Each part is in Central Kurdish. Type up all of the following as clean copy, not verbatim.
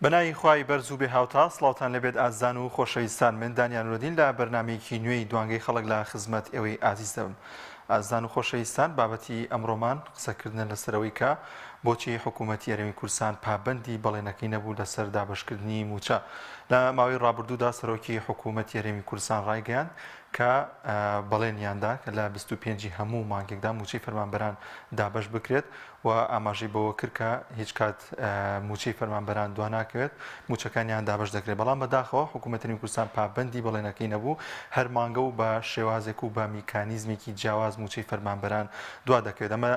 بەناوی خوای بەرز و بێ هاوتا سڵاوتان لێبێت ئازیزان و خۆشەویستان من دانیال نورەدین لە بەرنامەیەکی نوێی دوانگەی خەڵک لە خزمەت ئێوەی ئازیز دەبم ئازیزان و خۆشەویستان بابەتی ئەمڕۆمان قسەکردنە لەسەرەوەی کە بۆچی حکوومەتی هەرێمی کوردستان پابەندی بەڵێنەکەی نەبوو لەسەر دابەشکردنی مووچە لە ماوەی ڕابردوودا سەرۆکی حکوومەتی هەرێمی کوردستان ڕایگەیاند کە بەڵێنیاندا کە لە 25 هەموو مانگێکدا مووچەی فەرمانبەران دابەش بکرێت و ئاماژەی بەوە کرد کە هیچ کات مووچەی فەرمانبەران دواناکەوێت، مووچەکانیان دابەش دەکرێت، بەڵام بەداخەوە حکوومەتی هەرێمی کوردستان پابەندی بەڵێنەکەی نەبوو، هەر مانگە و بە شێوازێک و بە میکانیزمێکی جیاواز مووچەی فەرمانبەران دوا دەکەوێت، ئەمە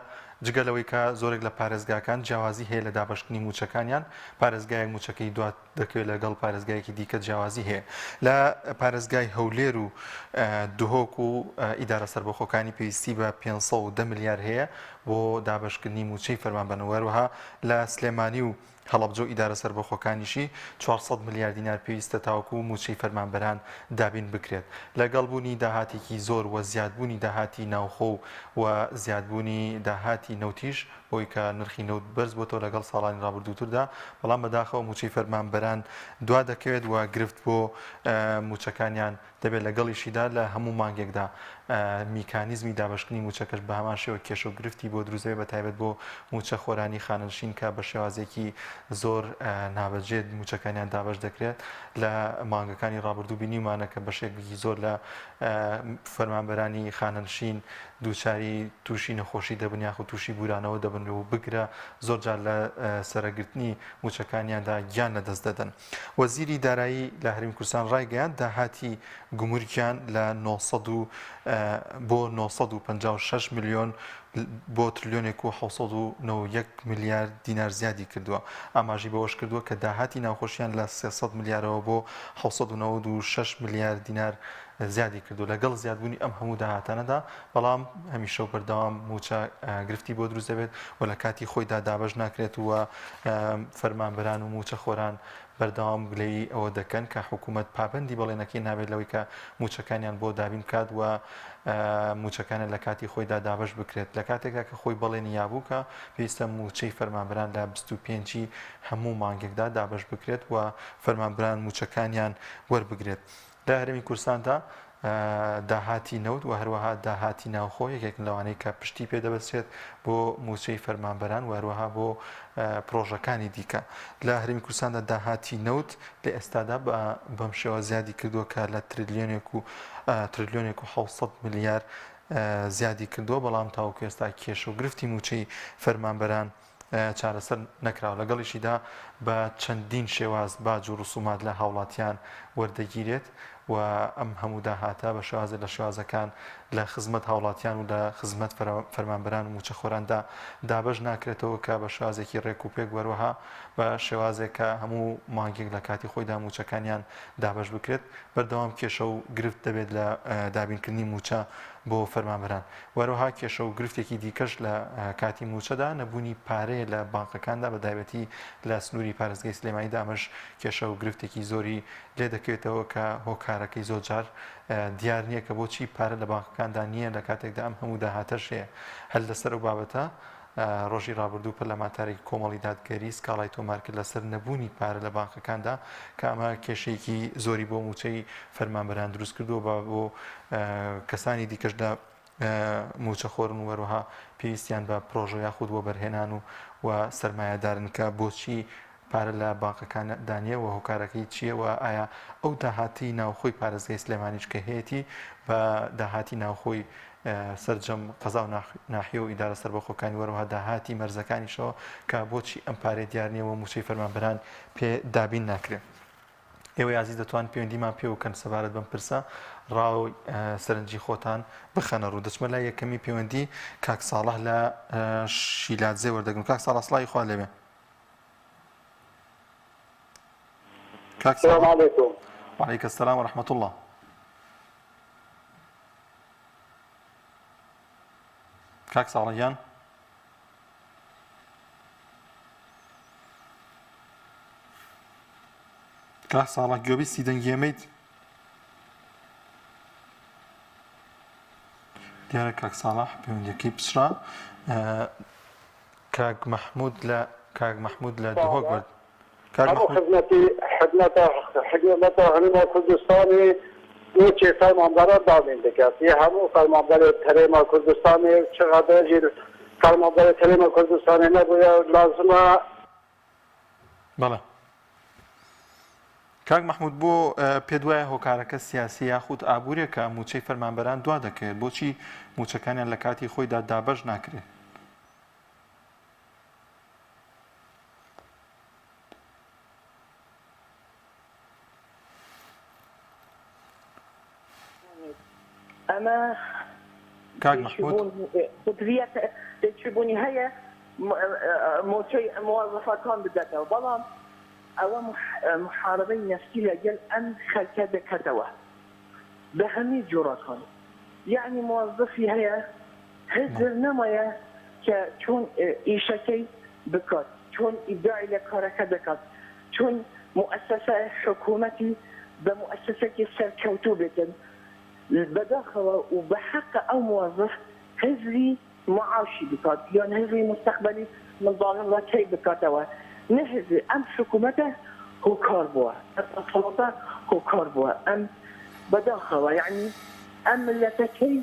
جگە لەوەی کە زۆرێک لە پارێزگاکان جیاوازی هەیە لە دابەشکردنی مووچەکانیان، پارێزگایەک مووچەکەی دوا دەکەوێت لەگەڵ پارێزگایەکی دیکە جیاوازی هەیە لە پارێزگای هەولێر و دهۆک و ئیدارە سەربەخۆکانی پێویستی بە 510 ملیار هەیە بۆ دابەشکردنی مووچەی فەرمانبەران و هەروەها لە سلێمانی و هەڵەبجە و ئیدارە سەربەخۆکانیشی 400 ملیار دینار پێویستە تاوەکو مووچەی فەرمانبەران دابین بکرێت. لەگەڵ بوونی داهاتێکی زۆر و زیادبوونی داهاتی ناوخۆ و زیادبوونی داهاتی نەوتیش بەوەی کە نرخی نەوت بەرز بۆتەوە لەگەڵ ساڵانی ڕابردووتردا، بەڵام بەداخەوە مووچەی فەرمانبەران دوا دەکەوێت و گرفت بۆ مووچەکانیان دەبێت، لەگەڵیشیدا لە هەموو مانگێکدا میکانیزمی دابەشکردنی مووچەکەش بە هەمان شێوە کێشە و گرفتی بۆ دروست دەبێت، بەتایبەت بۆ مووچەخۆرانی خانەنشین کە بە شێوازێکی زۆر نابەجێ مووچەکانیان دابەش دەکرێت. لە مانگەکانی ڕابردوو بینیومانە کە بەشێکی زۆر لە فەرمانبەرانی خانەنشین دووچاری تووشی نەخۆشی دەبن یاخود تووشی بورانەوە دەبن و بگرە زۆرجار لە سەرەگرتنی مووچەکانیاندا گیان لەدەست دەدەن. وەزیری دارایی لە هەرێمی کوردستان ڕایگەیاند، داهاتی گومرگیان لە 900 و بۆ 956 ملیۆن بۆ ترلیۆنێک و 791 ملیار دینار زیادی کردووە. ئاماژەی بەوەشکردووە کە داهاتی ناوخۆشیان لە 300 ملیارەوە بۆ 796 ملیار دینار زیادی کردووە لەگەڵ زیادبوونی ئەم هەموو داهاتانەدا، بەڵام هەمیشە و بەردەوام مووچە گرفتی بۆ دروست دەبێت و لە کاتی خۆیدا دابەش ناکرێت و فەرمانبەران و مووچەخۆران بەردەوام گلەیی ئەوە دەکەن کە حکوومەت پابەندی بەڵێنەکەی نابێت لەوەی کە مووچەکانیان بۆ دابین بکات و مووچەکانیان لە کاتی خۆیدا دابەش بکرێت لە کاتێکدا کە خۆی بەڵێنی یابوو کە پێویستە مووچەی فەرمانبەران لە 25 ی هەموو مانگێکدا دابەش بکرێت و فەرمانبەران مووچەکانیان وەربگرێت. لە هەرێمی کوردستاندا داهاتی نەوت و هەروەها داهاتی ناوخۆ یەکێکن لەوانەی کە پشتی پێ دەبەسترێت بۆ مووچەی فەرمانبەران و هەروەها بۆ پرۆژەکانی دیکە. لە هەرێمی کوردستاندا داهاتی نەوت لە ئێستادا بەم شێوە زیادی کردووە کە لە ترلیۆنێک و ترلیۆنێک و 700 ملیار زیادی کردووە، بەڵام تاوەکو ئێستا کێشە و گرفتی مووچەی فەرمانبەران چارەسەر نەکراوە، لەگەڵیشیدا بە چەندین شێواز باج و ڕسومات لە هاوڵاتیان وەردەگیرێت و ئەم هەموو داهاتە بە شێوازێک لە شێوازەکان لە خزمەت هاوڵاتیان و لە خزمەت فەرمانبەران و مووچەخۆراندا دابەش ناکرێتەوە کە بە شێوازێکی ڕێک و پێک وەروەها بە شێوازێک کە هەموو مانگێک لە کاتی خۆیدا مووچەکانیان دابەش بکرێت بەردەوام کێشە و گرفت دەبێت لە دابینکردنی مووچە بۆ فەرمانبەران. وەروەها کێشە و گرفتێکی دیکەش لە کاتی مووچەدا نەبوونی پارەیە لە بانقەکاندا بە تایبەتی لە سنووری پارێزگای سلێمانیدا ئەمەش کێشە و گرفتێکی زۆری لێ دەکەوێتەوە کە هۆکارەکەی زۆر جار دیار نییە کە بۆچی پارە لە بانقەکاندا نییە لە کاتێکدا ئەم هەموو داهاتەش هەیە هەر لەسەر ئەو بابەتە ڕۆژی ڕابردوو پەرلەمانتارێکی کۆمەڵی دادگەری سکاڵای تۆمارکرد لەسەر نەبوونی پارە لە بانقەکاندا کە ئەمە کێشەیەکی زۆری بۆ مووچەی فەرمانبەران دروست کردووە بە بۆ کەسانی دیکەش لە مووچەخۆرن و هەروەها پێویستیان بە پرۆژە یاخود وەبەرهێنان و و سەرمایەدارن کە بۆچی پارە لە بانقەکاندا نییە و هۆکارەکەی چییە و ئایا ئەو داهاتی ناوخۆی پارێزگای سلێمانیش کە هەیەتی بە داهاتی ناوخۆی سەرجەم قەزا و ناحیە و ئیدارە سەربەخۆکانی وەروەها داهاتی مەرزەکانیشەوە کە بۆچی ئەم پارەیە دیار نییە و مووچەی فەرمانبەران پێ دابین ناکرێ. ئێوەی ئازیز دەتوان پەیوەندیمان پێ بکەن سەبارەت بەم پرسە ڕا و سەرنجی خۆتان بخەنە ڕوو. دەچمە لای یەکەمی پەیوەندی کاک ساڵح لە شیلادزێ وەردەگرم. کاک ساڵح سڵاوی خوا لێبێ. کاک سلام ساڵح علیکم. وعلیک السلام ورحمة الله. کاک ساڵح گیان کاک ساڵح گوێبیستی دەنگی ئێمەیت؟ دیارە کاک ساڵح پەیوەندیەکەی پچڕا. کاک مەحمود لە کاک مەحمود لە دهۆک بەر. کاک هەموو مەحمود. خزمەتی حکومەتە حکومەتە هەرێما کوردستانی مووچەی فەرمانبەران دابین دەکات یە هەموو فەرمانبەرێک هەرێما کوردستانی چ غەدرەجی فەرمانبەرێک هەرێما کوردستانی نەبووە لازمە. بەڵێ کاک مەحمود بۆ پێت وایە هۆکارەکە سیاسی یاخود ئابووریە کە مووچەی فەرمانبەران دوا دەکەوێت بۆچی مووچەکانیان لە کاتی خۆیدا دابەش ناکرێت؟ ئەمە کاک مەحمود قودریەت تێچوونی هەیە موچەی موەزەفەکان بداتەوە بەڵام ئەوە محاربەی نەفسی لەگەل ئەم خەلکە دەکاتەوە بە هەمی جۆرەکان یەعنی موەزەفی هەیە هزر نەمایە کە چۆن ئیشەکەی بکات چۆن ئیبداعی لە کارەکە دەکات چۆن موئەسەسە حکومەتی بە موئەسەسەکی سەرکەوتوو بێتن بەداخەوە و بە حەقە ئەو موەزەف هزری معاشی بکات یان هزری موستەقبەلی منداڵەکەی بکاتەوە نە هزری ئەم حکومەتە هۆکار بووە ئەم دەسەڵاتە هۆکار بووە ئەم بەداخەوە یەعنی ئەم مللەتە کەی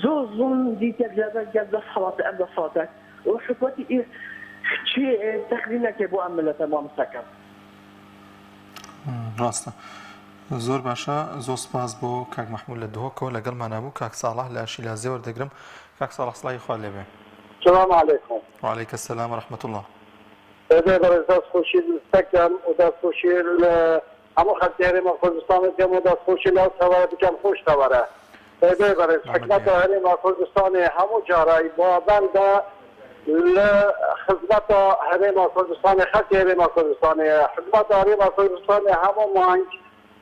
زۆر زوڵم دیتە لەبەر گەل دەسەڵاتە ئەم دەسەڵاتە و حکومەتی ئیر چی تەقدیم نەکرد بۆ ئەم مللەتە مامۆستاکەم. ڕاستە زۆر باشە زۆر سپاس بۆ کاک مەحمود لە دهۆکەوە لەگەڵمانا بوو کاک ساڵح لە شیلازێ وەردەگرم کاک ساڵح سڵاوی خوات لێبێ. سلام علیکم. وعلیک السلام ورحمة اللە. سەردار بەڕێز دەست خۆشی لەتکەم و دەست خۆشی لە هەموو خەلکی هەرێما کوردستان بکەم و دەست خۆشی لەو تەوەرە بکەم خۆش تەوەرە سەردار بەڕێز حکومەتە هەرێما کوردستانی هەموو جارای بابەندە لە خزمەتە هەرێما کوردستانی خەلکی هەرێما کوردستانی حکومەتە هەرێما کوردستانی هەموو مانگ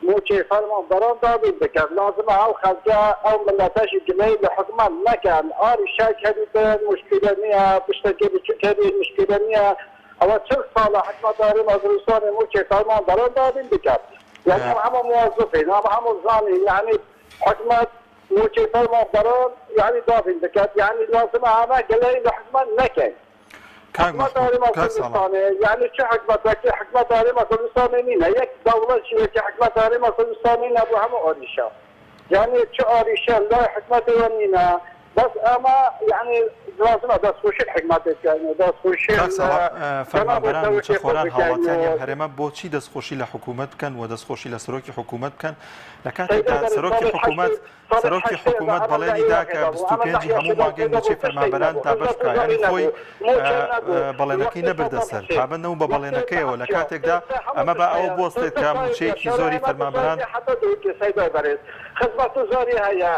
مووچەی فەرمانبەران دابین بکەن لازمە ئەو خەلکە ئەو مللەتەش گلەیی لە حکومەت نەکەن ئاری شەک هەبیتن موشکیلە نیە پشتەکێ بچوک هەبی موشکیلە نیە ئەوە 40 ساڵە حکومەت هەرێما کوردستانی مووچەی فەرمانبەران دابین بکات یعنی ئەم هەموو موەزفین ئەم هەموو زانین یعنی حکومەت مووچەی فەرمانبەران یعنی دابین بکات یعنی لازمە ئەمە گلەیی لە حکومەت نەکەین. کاک حکومەت مەحمود هەرێما کاک ساڵح. کوردستانێ یانی چ حکومەتەکی حکومەت هەرێما کوردستانێ نینە یەک دەوڵەت ژی وەکی حکومەت هەرێما کوردستان نینە بۆ هەموو ئاریشە یانی چ ئاریشە لای حکومەتێوە نینە بەس ئەمە یانی لازمە دەست خۆشی حکومەتێ بکەین و دەست خۆشی کاک لە ساڵح جەنابێ فەرمانبەران سەرۆکی خۆ مووچەخۆران بکەین هاوڵاتیانی و ئەم هەرێمە بۆچی دەستخۆشی لە حکوومەت بکەن و دەستخۆشی لە سەرۆکی حکوومەت بکەن لە سەیدا کاتێکدا بەرێز سەرۆکی ساڵت حکوومەت حەشتێ ساڵت سەرۆکی حەشتێ بە حکوومەت ئەمە لە بەڵێنی دا عێراقێ کە دابوو ئەمە لە 25 ی هەموو عێراقێ مانگێک دابوو مووچەی تشتێک فەرمانبەران نەبوو دابەش بکا خزمەتگوزاری یانی خۆی نەبوو مووچە نەبوو بەڵێنەکەی وەختی نەبردە سەدام سەر حوسێن پابەند نەبوو بە وەختی بەڵێنەکەیەوە لە بەعسیا کاتێکدا ئێستا هەموو ئەمە با تشت ئەوە هەیە بوەستێت ئێستا کە سایەبیە مووچەیەکی شارە زۆری ئێمە فەرمانبەران سایەبیە حەتا دهۆکێ سەیدای بەرێز خزمەتگوزاری هەیە.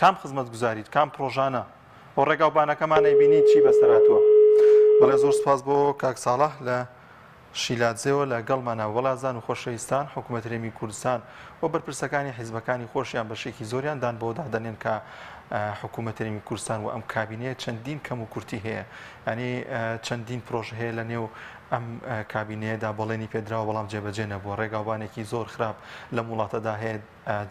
کام خزمەتگوزاریت کام پڕۆژانە و ڕێگاوبانەکەمان ئەیبینی چی بەسەر هاتووە؟ بەڵێ زۆر سپاس بۆ کاک ساڵح لە شیلادزێوە لە گەڵمانە وەڵازان و خۆشەویستان حکوومەت هەرێمی کوردستان و بەرپرسەکانی حیزبەکانی خۆشیان بەشێکی زۆریان دان بەوەدا دەنێن کە حکوومەت هەرێمی کوردستان و ئەم کابینەیە چەندین کەم و کورتی هەیە ینی چەندین پرۆژە هەیە لە نێو ئەم کابینەیەدا بەڵێنی پێدراوە بەڵام جێبەجێ نەبووە ڕێگاوبانێکی زۆر خراپ لەم وڵاتەدا هەیە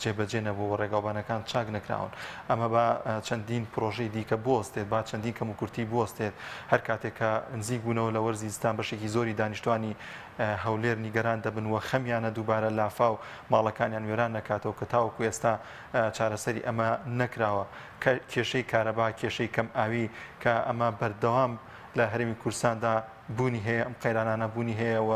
جێبەجێ نەبوو و ڕێگاوبانەکان چاک نەکراون. ئەمە با چەندین پرۆژەی دیکە بوەستێت، با چەندین کەموکورتی بوەستێت. هەر کاتێک کە نزیک بوونەوە لە وەرزی زستان بەشێکی زۆری دانیشتوانی هەولێر نیگەران دەبن و خەمیانە دووبارە لافاو ماڵەکانیان وێران نەکاتەوە کە تاوەکو ئێستا چارەسەری ئەمە نەکراوە. کێشەی کارەبا، کێشەی کەم ئاوی کە ئەمە بەردەوام لە هەرێمی کوردستاندا بوونی هەیە، ئەم قەیرانانە بوونی هەیە و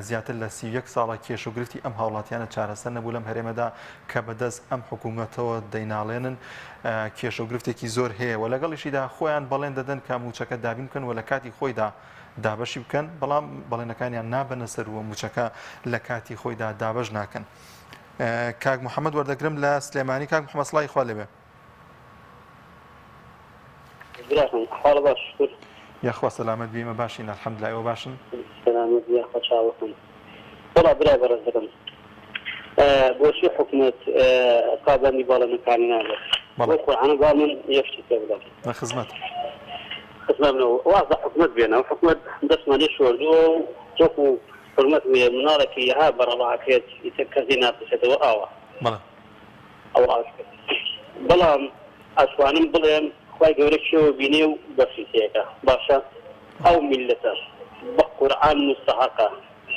زیاتر لە 31 ساڵە کێشە و گرفتی ئەم هاوڵاتیانە چارەسەر نەبوو لەم هەرێمەدا کە بەدەست ئەم حکوومەتەوە دەیناڵێنن کێشە و گرفتێکی زۆر هەیە و لەگەڵیشیدا خۆیان بەڵێن دەدەن کە مووچەکە دابین بکەن و لە کاتی خۆیدا دابەشی بکەن بەڵام بەڵێنەکانیان نابەنە سەر و مووچەکە لە کاتی خۆیدا دابەش ناکەن. کاک محەممەد وەردەگرم لە سلێمانی کاک محەممەد سڵاوی خوا لێبێ. براکەم حاڵە باش شکر. یاخوا سەلامەت بی ئێمە باشین الحمدللە ئێوە باشن؟ سەلامەت بی یاخوا چاوەکەم. وەڵا برای بەڕێزەکەم بۆچی حکومەت پابەندی بەڵێنەکانی نابێت؟ بەڵێ. بۆ قورعانە با من یەک شتی پێ بڵێم. لە خزمەتم. خزمەت منەوە واز لە حکومەت بێنە حکومەت دەستمان لێ شۆردووە و وەکو حکومەت وێ مناڵێکی ها بەڕەڵا ئەکرێت ئیتر کەس لێ ناپرسێتەوە ئاوا. بەڵێ. ئەوە ئاشکرا بەڵام ئەتوانم بڵێم خوای گەورە کێوە بینێ و بەفری تێکا باشە ئەو میللەتە. بە قورعان موستەهەقە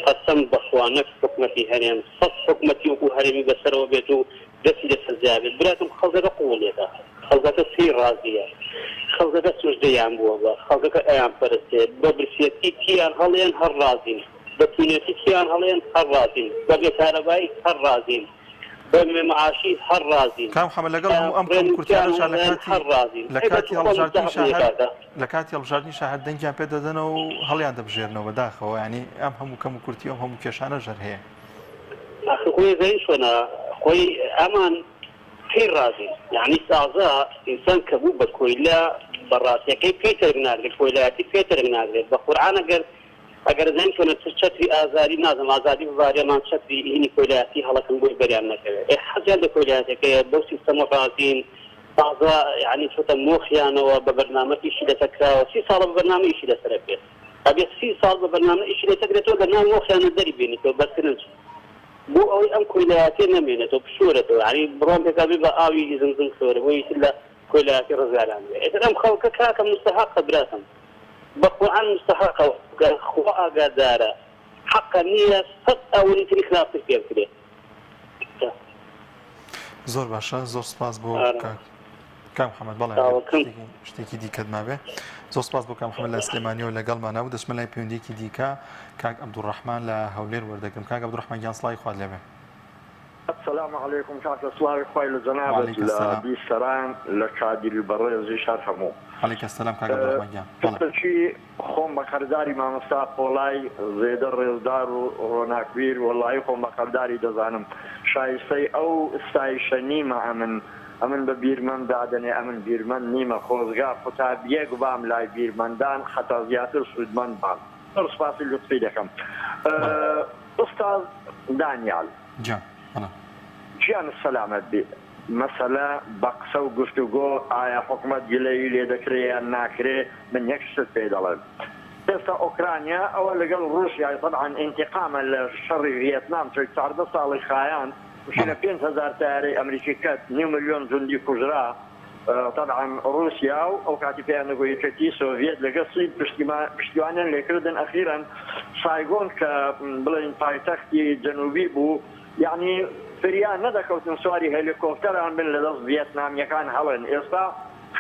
قەسەم بەخوا نەک حکومەتی هەرێم سەت حکومەتی وەکو هەرێمی بەسەرەوە بێت و دەستی لەسەر زیا بێت براکەم خەڵکەکە قبوڵیەکا خەڵکەکە پێی ڕازیە خەڵکەکە سوجدەیان بووە بە خەڵکەکە ئەیان پەرستێ بە برسیەتی تیان هەڵێن هەر ڕازین بە تینێتی تیان هەڵێن هەر ڕازین بە بێ کارەبایی هەر ڕازین بە بێ معاشی هەر ڕازین کاک محمد لەگەڵ هەموو ئەم کەم کورتیانەشا لە کاتی لە کاتی هەڵبژاردنیشا هەر لە کاتی هەڵبژاردنیشا هەر دەنگیان پێ دەدەنەوە و هەڵیان دەبژێرنەوە بەداخەوە یانی ئەم هەموو کەم و کورتی و ئەم هەموو کێشانەش هەر هەیە. ئاخر خۆی زانی چۆنە خۆی ئەمان پێی ڕازین یانی تازە ئینسان کە بوو بە کۆیلە بە ڕاستیەکەی پێی تەرک ناکرێت کۆیلایەتی پێ تەرک ناکرێت بە قورعان ئەگەر ئەگەر زانی چۆنە چ چەتری ئازاری نازم ئازادی ببارێ مان چەتری هینی کۆیلایەتی هەڵەکەن بۆی بەریان نەکەوێ ئێ حەزیان لە کۆیلایەتەکەیە بەو سیستەمە ڕازین تازە یانی چۆتە مۆخیانەوە بە بەرنامە ئیشی لەسەر کراوە سی ساڵە بە بەرنامە ئیشی لەسەر ئەکرێت ئەبێ سی ساڵ بە بەرنامە ئیشی لەسەر کرێتەوە لە ناو مۆخیانە دەری بێنیتەوە بە سرنج بۆ ئەوەی ئەم کۆیلایەتیە نەمێنێتەوە بشۆرێتەوە یانی بڕوام پێکا بێ بە ئاوی زمزم بشۆرێ بۆ ئیتر لە کۆیلایەتی ڕزگاریان بێ ئیتر ئەم خەڵکە کاکە موستەهەقە براکەم بە قورعان موستەهەقە خوا ئاگادارە حەقە نیە سەت ئەوەنی تری خراپتر پێ بکرێ. زۆر باشە زۆر سپاس بۆ کاک کاک محەممەد بەڵێ شتێکی دیکەت مابێ زۆر سپاس بۆ کاک محەممەد لە سلێمانیەوە لەگەڵمانە و دەچمە لای پەیوەندیەکی دیکە کاک عەبدولڕەحمان لە هەولێر وەردەگرم کاک عەبدولڕەحمان گیان سڵاوی خوات لێبێ. السلام علیکم کاکە سڵاوی خوای لە جەنابت وعلیک لە السلام. بیسەران لە کادیری بەڕێزیش هەر هەموو. علیک السلام کاک عەبدولڕەحمان گیان بەڵێ. پرسەکی خۆم بە قەرزاری مامۆستا پۆڵای زێدە ڕێزدار و ڕۆناکبیر وەڵایی خۆم بە قەرداری دەزانم شایستەی ئەو ستایشە نیمە ئەمن ئەمن بە بیرمەند دادەنێ ئەمن بیرمەند نیمە خۆزگا قوتابیەک بام لای بیرمەندان حەتا زیاتر سوودمەند بام زۆر سوپاسی لوتفی دەکەم بەڵێ. ئوستاز دانیال. گیان بەڵێ. گیانت سەلامەت بی. مەسەلە بە قسە و گفتوگۆ ئایا حکومەت گلەیی لێ دەکرێ یان ناکرێ من یەک شتت پێ دەڵێم ئێستا ئۆکرانیا ئەوە لەگەڵ ڕوسیای تەبعەن ئینتیقامە لە شەڕی ڤیەتنام چۆی 14 ساڵی خایاند مشینە 5000 تەیارەی ئەمریکی کەت نیو ملیۆن جوندی کوژرا تەبعەن ڕوسیا و ئەو کاتی پێیان دەگۆ یەکێتی سۆڤیەت لەگەڵ سوید پشتیوانیان لێکردن ئەخیرەن سایگۆن کە بڵێین پایتەختی جەنوبی بوو یەعنی فریا نەدەکەوتن سواری هێلیکۆپتەران بن لەدەست ڤیەتنامیەکان هەڵێن ئێستا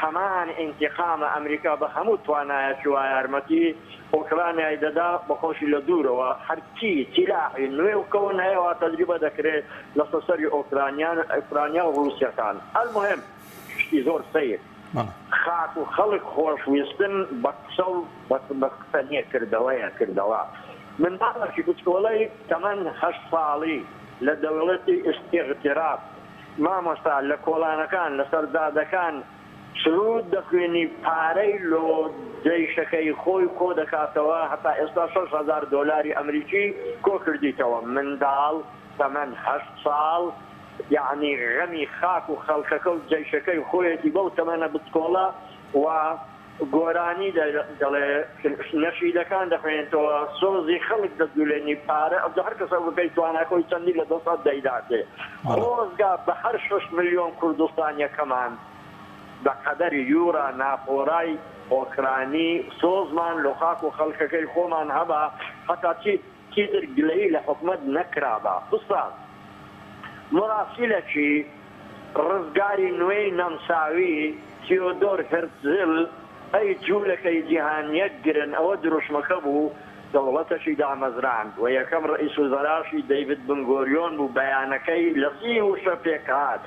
هەمان ئینتیقامە ئەمریکا بە هەموو توانایەکی وا یارمەتی ئۆکرانیای دەدا بەخۆشی لە دوورەوە هەرچی سیلاحی نوێ و کەون هەیە وا تەجریبە دەکرێ لەسەر سەری ئۆکرانیان ئۆکرانیا و ڕووسیەکان المهم شتی زۆر سەیر خاک و خەڵک خۆش ویستن بە قسە و بە قسە نیە کردەوەیە کردەوە منداڵێکی بچکۆڵەی تەمەن هەشت ساڵی لە دەوڵەتی ئیستیغتراب مامۆستا لە کۆڵانەکان لەسەر جادەکان سرود دەخوێنی پارەی لۆ جەیشەکەی خۆی کۆ دەکاتەوە هەتا ئێستا 6000 دۆلاری ئەمریکی کۆ کردیتەوە منداڵ تەمەن هەشت ساڵ یەعنی غەمی خاک و خەڵکەکە و جەیشەکەی خۆیەتی بەو تەمەنە بچکۆڵە و گۆرانی دەڵێ نەشیدەکان دەخوێنێتەوە سۆزی خەڵک دەجولێنی پارە ئەوجا هەر کەسە بەپێی تواناکۆی چەندی لە دەست هات دەیداتێ خۆزگا بە هەر شەش ملیۆن کوردستانیەکەمان بە قەدەر یورا ناپۆرای ئۆکرانی سۆزمان لۆ خاک و خەڵکەکەی خۆمان هەبا هەتا چی چیتر گلەیی لە حکومەت نەکرابا. ئوستاز موراسیلەکی ڕزگاری نوێی نەمساوی تیۆدۆر هرتزل ئەی جوولەکەی جیهان یەک گرن ئەوە دروشمەکە بوو دەوڵەتەکی دامەزراند و یەکەم ڕەئیس وزەراشی دەیڤد بن گۆریۆن بوو بەیانەکەی لە سی وشە پێکهات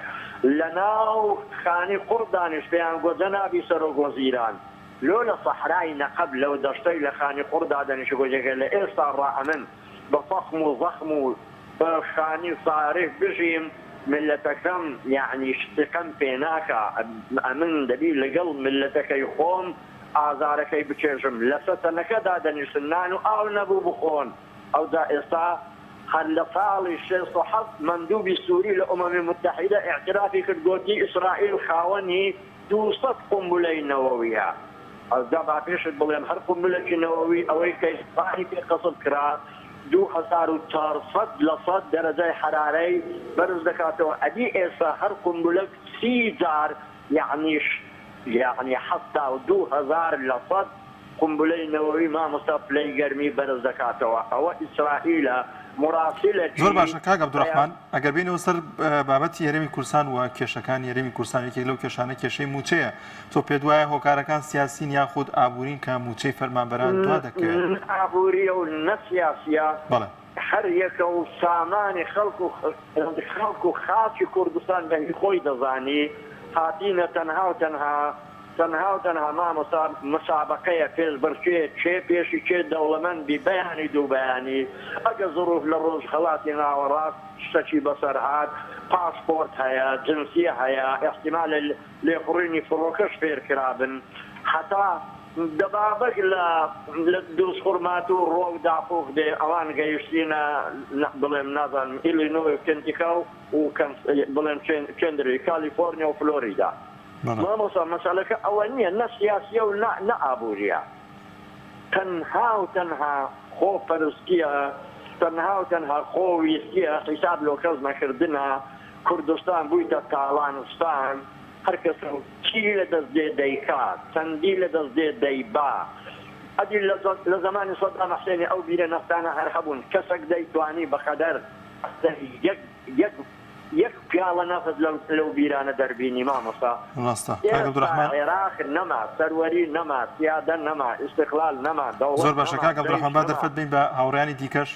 لە ناو خانی قوڕ دانیشت پێیان گۆت جەنابی سەرۆک وەزیران لۆ لە سەحرای نەقەب لەو دەشتەی لە خانی قوڕ دادەنیشی گۆجەکە لە ئێستا ڕا ئەمن بە فەخم و زەخم و بە خانی فارغ بژیم میللەتەکەم یەعنی سیقەم پێ ناکا ئەمن دەبی لەگەڵ میللەتەکەی خۆم ئازارەکەی بچێژم لەسە تەنەکە دادەنیشتن نان و ئاو نەبوو بخۆن ئەوجا ئێستا هەر لە ساڵی 67 مەندوبی سوری لە ئومەمی موتەحیدە ئیعترافی کرد گۆتی ئیسرائیل خاوەنی 200 قومبولەی نەوەویە. ئەوجا با پێشت بڵێم هەر قومبولەکی نەوەوی ئەوەی کە ئیسرائیل پێ قەسف کرا 2400 لە سەد دەرەجەی حەرارەی بەرز دەکاتەوە ئەدی ئێستا هەر قومبولەک سی جار یەعنی یەعنی 72 هەزار لە سەد. قومبولەی نەوەوی مامۆستا پلەی گەرمی بەرز دەکاتەوە ئەوە ئیسرائیلە موراسیلەکی زۆر باشە کاک عەبدولڕەحمان ئەگەر بێینەوە سەر بابەتی هەرێمی کوردستان و کێشەکانی هەرێمی کوردستان یەکێک لەو کێشانە کێشەی مووچەیە تۆ پێت وایە هۆکارەکان سیاسین یاخود ئابوورین کە مووچەی فەرمانبەران دوا دەکەوێت؟ نە ئابوورییە و نە سیاسییە بەڵێ. هەر یەکە و سامانی خەڵک و خەڵک و خاکی کوردستان بە هی خۆی دەزانی هاتینە تەنها و تەنها تەنها و تەنها مامۆستا مسابەقەیە پێشبڕکێ کێ پێشی کێ دەوڵەمەند بی بەیانی دوو بەیانی ئەگە زڕوف لە ڕۆژهەڵاتی ناوەڕاست شتەکی بەسەر هات پاسپۆرت هەیە جنسیە هەیە ئیحتیمالە لێخوڕینی فڕۆکەش فێر کرابن هەتا دەبابەک لە لە دوزخورماتوو ڕۆ و داقوق دێ ئەوان گەیشتینە بڵێم نازانم ئیلینۆی و کنتیکا و و بڵێم کێندری کالیفۆرنیا و فلۆریدا. مامۆستا مەسەلەکە ئەوە نیە نە سیاسیە و نە نە ئابوریە تەنها و تەنها خۆ پەرستیە تەنها و تەنها خۆ ویستیە حیساب لۆ کەس نەکردنە کوردستان بویتە تاڵانستان هەر کەسە و چی لە دەست دێ دەیکا چەندی لە دەست دێ دەیبا ئەدی لە زەمانی سەدام حسێنی ئەو بیرە نەفتانە هەر هەبوون کەسەک دەیتوانی بەقەدەر یەک یەک یەک پیاڵە نەفت لەو لەو بیرانە دەربینی مامۆستا. ڕاستە کاک ئێستا عبدالرحمن. عێراق نەما، سەروەری نەما، سیادە نەما، ئیستقلال نەما، دەوڵەت زۆر باشە نەما، کاک جەیش عبدالرحمن با نەما. دەرفەت بەین بە هاوڕێیانی دیکەش.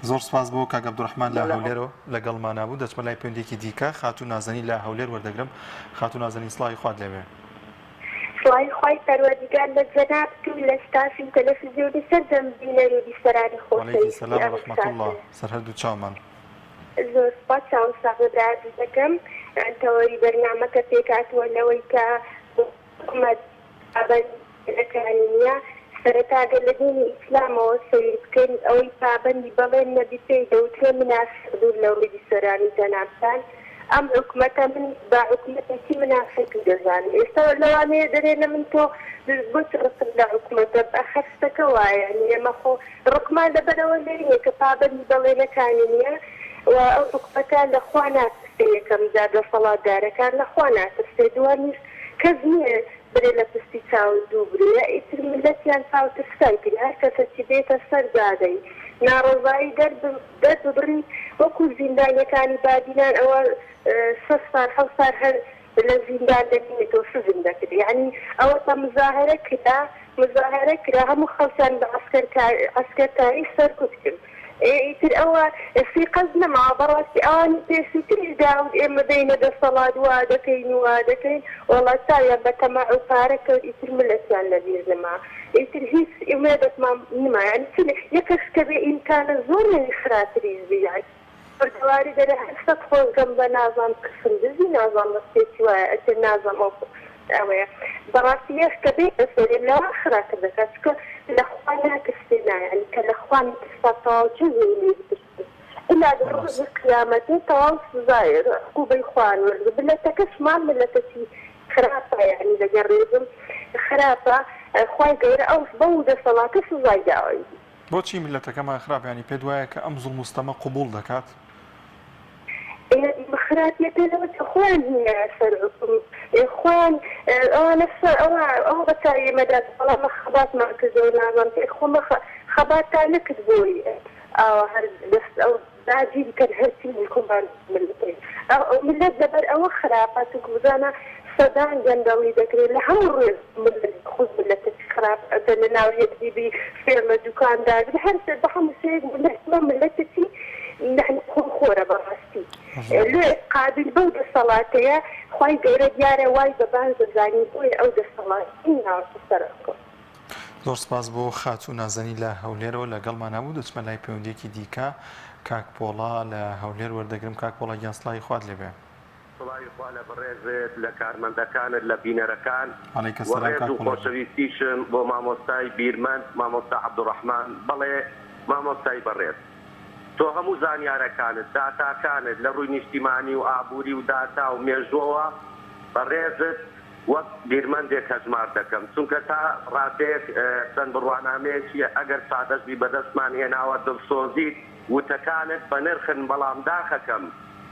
زۆر سپاس بۆ کاک عبدالرحمن لە بەلێ. هەولێرەوە لەگەڵمانا بوو. دەچمە لای پەیوەندییەکی دیکە خاتوو نازەنین لە هەولێر وەردەگرم. خاتوو نازەنین سڵاوی خوات لێ بێ. سڵاوی خوای پەروەردگار لە جەنابت و لە ستافی تەلەفزیۆنی سەرجەم بینەر و بیسەرانی وعلیکی خۆشەویستی سلام و ئەم رحمە اللە ساتە. سەر هەردوو چاومان. زۆر سوپاس چاو ساغ برا ئازیزەکەم تەوەری بەرنامەکە پێکهاتووە لەوەی کە حکومەت پابەندی بەڵێنەکانی نییە سەرەتا گەر لە دینی ئیسلامەوە سەیر بکەین ئەوەی پابەندی بەڵێن نەبی پێی دەوترێ منافق دوور لە ڕووی سۆرانی جەنابتان ئەم حکومەتە من بە حکومەتێکی منافقی دەزانم ئێستا لەوانەیە دەرێنە من تۆ بۆچ ڕقت لە حکومەتە هەر شتەکە وایە یانی ئێمە خۆ ڕقمان لەبەرئەوە لێی نیە کە پابەندی بەڵێنەکانی نیە و ئەو حکومەتە لە خوا ناترسێ یەکەم جار دەسەڵاتدارەکان لە خوا ناترسێ دووەمیش کەس نیە برێ لە پستی چاوت دوو برێ ئیتر مللەتیان چاوترسای کرد هەر کەسەکی بێتە سەر جادەی ناڕەزایی دەرببڕی وەکو زیندانیەکانی بادینان ئەوە شەش سال حەوت سال هەر لە زیندان دەمینێتەوە سجن دەکرێ یەعنی ئەوەتا مزاهەرە کرا مزاهەرە کرا هەموو خەڵکیان بە عەسکەر عەسکەرکاری سەرکوت کرد ئێ ئیتر ئەوە سیقەش نەماوە بەڕاستی ئەوانی پێشووتریش داود ئێمە بێینە دەسەڵات وا دەکەین و وا دەکەین وەڵا چاویان بە تەماع و پارە کەوت ئیتر مللەتیان لەبیر نەما ئیتر هیچ ئومێدێکمان نما یەعنی چ یەکەش کە بێ ئیمکانە زۆر لەوی خراپتریش بی یەعنی کوردەواری دەرێ هەر سەت خۆزگەم بە نازانم کفن دزی نازانم بە شتێکی وایە ئەتر نازانم ئەو ئەوەیە بەڕاستی یەخ کە بێتە سەرێ لەوە خراپتر دەکات چونکە لە خوا ناترسێ نا یانی کە لە خوا نەترسا تەواو چ زۆری لێ بترسێ ئیلا لە ڕۆژی قیامەتێ تەواو سزای عقوبەی خوایان وەرگرن مللەتەکەشمان مللەتەکی خراپە یانی لەگەر ڕێزم خراپە خوای گەورە ئەو بەو دەسەڵاتە سزای داوە ئیدی. بۆچی میللەتەکەمان خراپە یانی پێت وایە کە ئەم زوڵم و ستەمە قبوڵ دەکات؟ ئێ خراپیەکە لەوە کە خۆیان هینایە سەر حوکم ئێ خۆیان ئەوانە سەر ئەوە ئەوە بە چاوی ئێمەدا بەڵام مە خەباتمان کردەوە نازانم ئێ خۆ مە خەباتتان نەکرد بۆی ئاوا هەر دەست ئەو باجی بکەن هەرچی ملکومان ملتەی ئەو ملت لەبەر ئەوە خراپە چونکە بزانە سەدان گەندەڵی دەکرێت لە هەموو ڕوێک ملت خود ملتێکی خراپ ئەگەر لە ناو یەکدی بی فێڵ لە دوکاندار بی هەر بە هەموو شێوەیەک ملت مە ملتێکی یەعنی خۆم خۆرە بەڕاستی لێ قابیل بەو دەسەڵاتەیە خوای گەورە دیارە وای بە باش دەزانی بۆیە ئەو دەسەڵاتەی ناوەتە سەر حوکم. زۆر سپاس بۆ خاتوو نازەنین لە هەولێرەوە لەگەڵمانا بوو دەچمە لای پەیوەندیەکی دیکە کاک پۆڵا لە هەولێر وەردەگرم کاک پۆڵا گیان سڵاوی خوات لێبێ. سڵاوی خوا لە بەڕێزت، لە کارمەندەکانت، لە بینەرەکان علیک و السلام ڕێز کاک و پۆڵا گیان. خۆشەویستیشم بۆ مامۆستای بیرمەند مامۆستا عەبدوڕەحمان. بەڵێ مامۆستای بەڕێز تۆ هەموو زانیارەکانت، داتاکانت لە ڕووی نیشتیمانی و ئابووری و داتا و مێژووەوە بەڕێزت وەک بیرمەندێک هەژمار دەکەم چونکە تا ڕادەیەک چەند بڕوانامەیەکی ئەگەر سادەش بی بەدەستمان هێناوە دڵسۆزیت وتەکانت بەنرخن بەڵام داخەکەم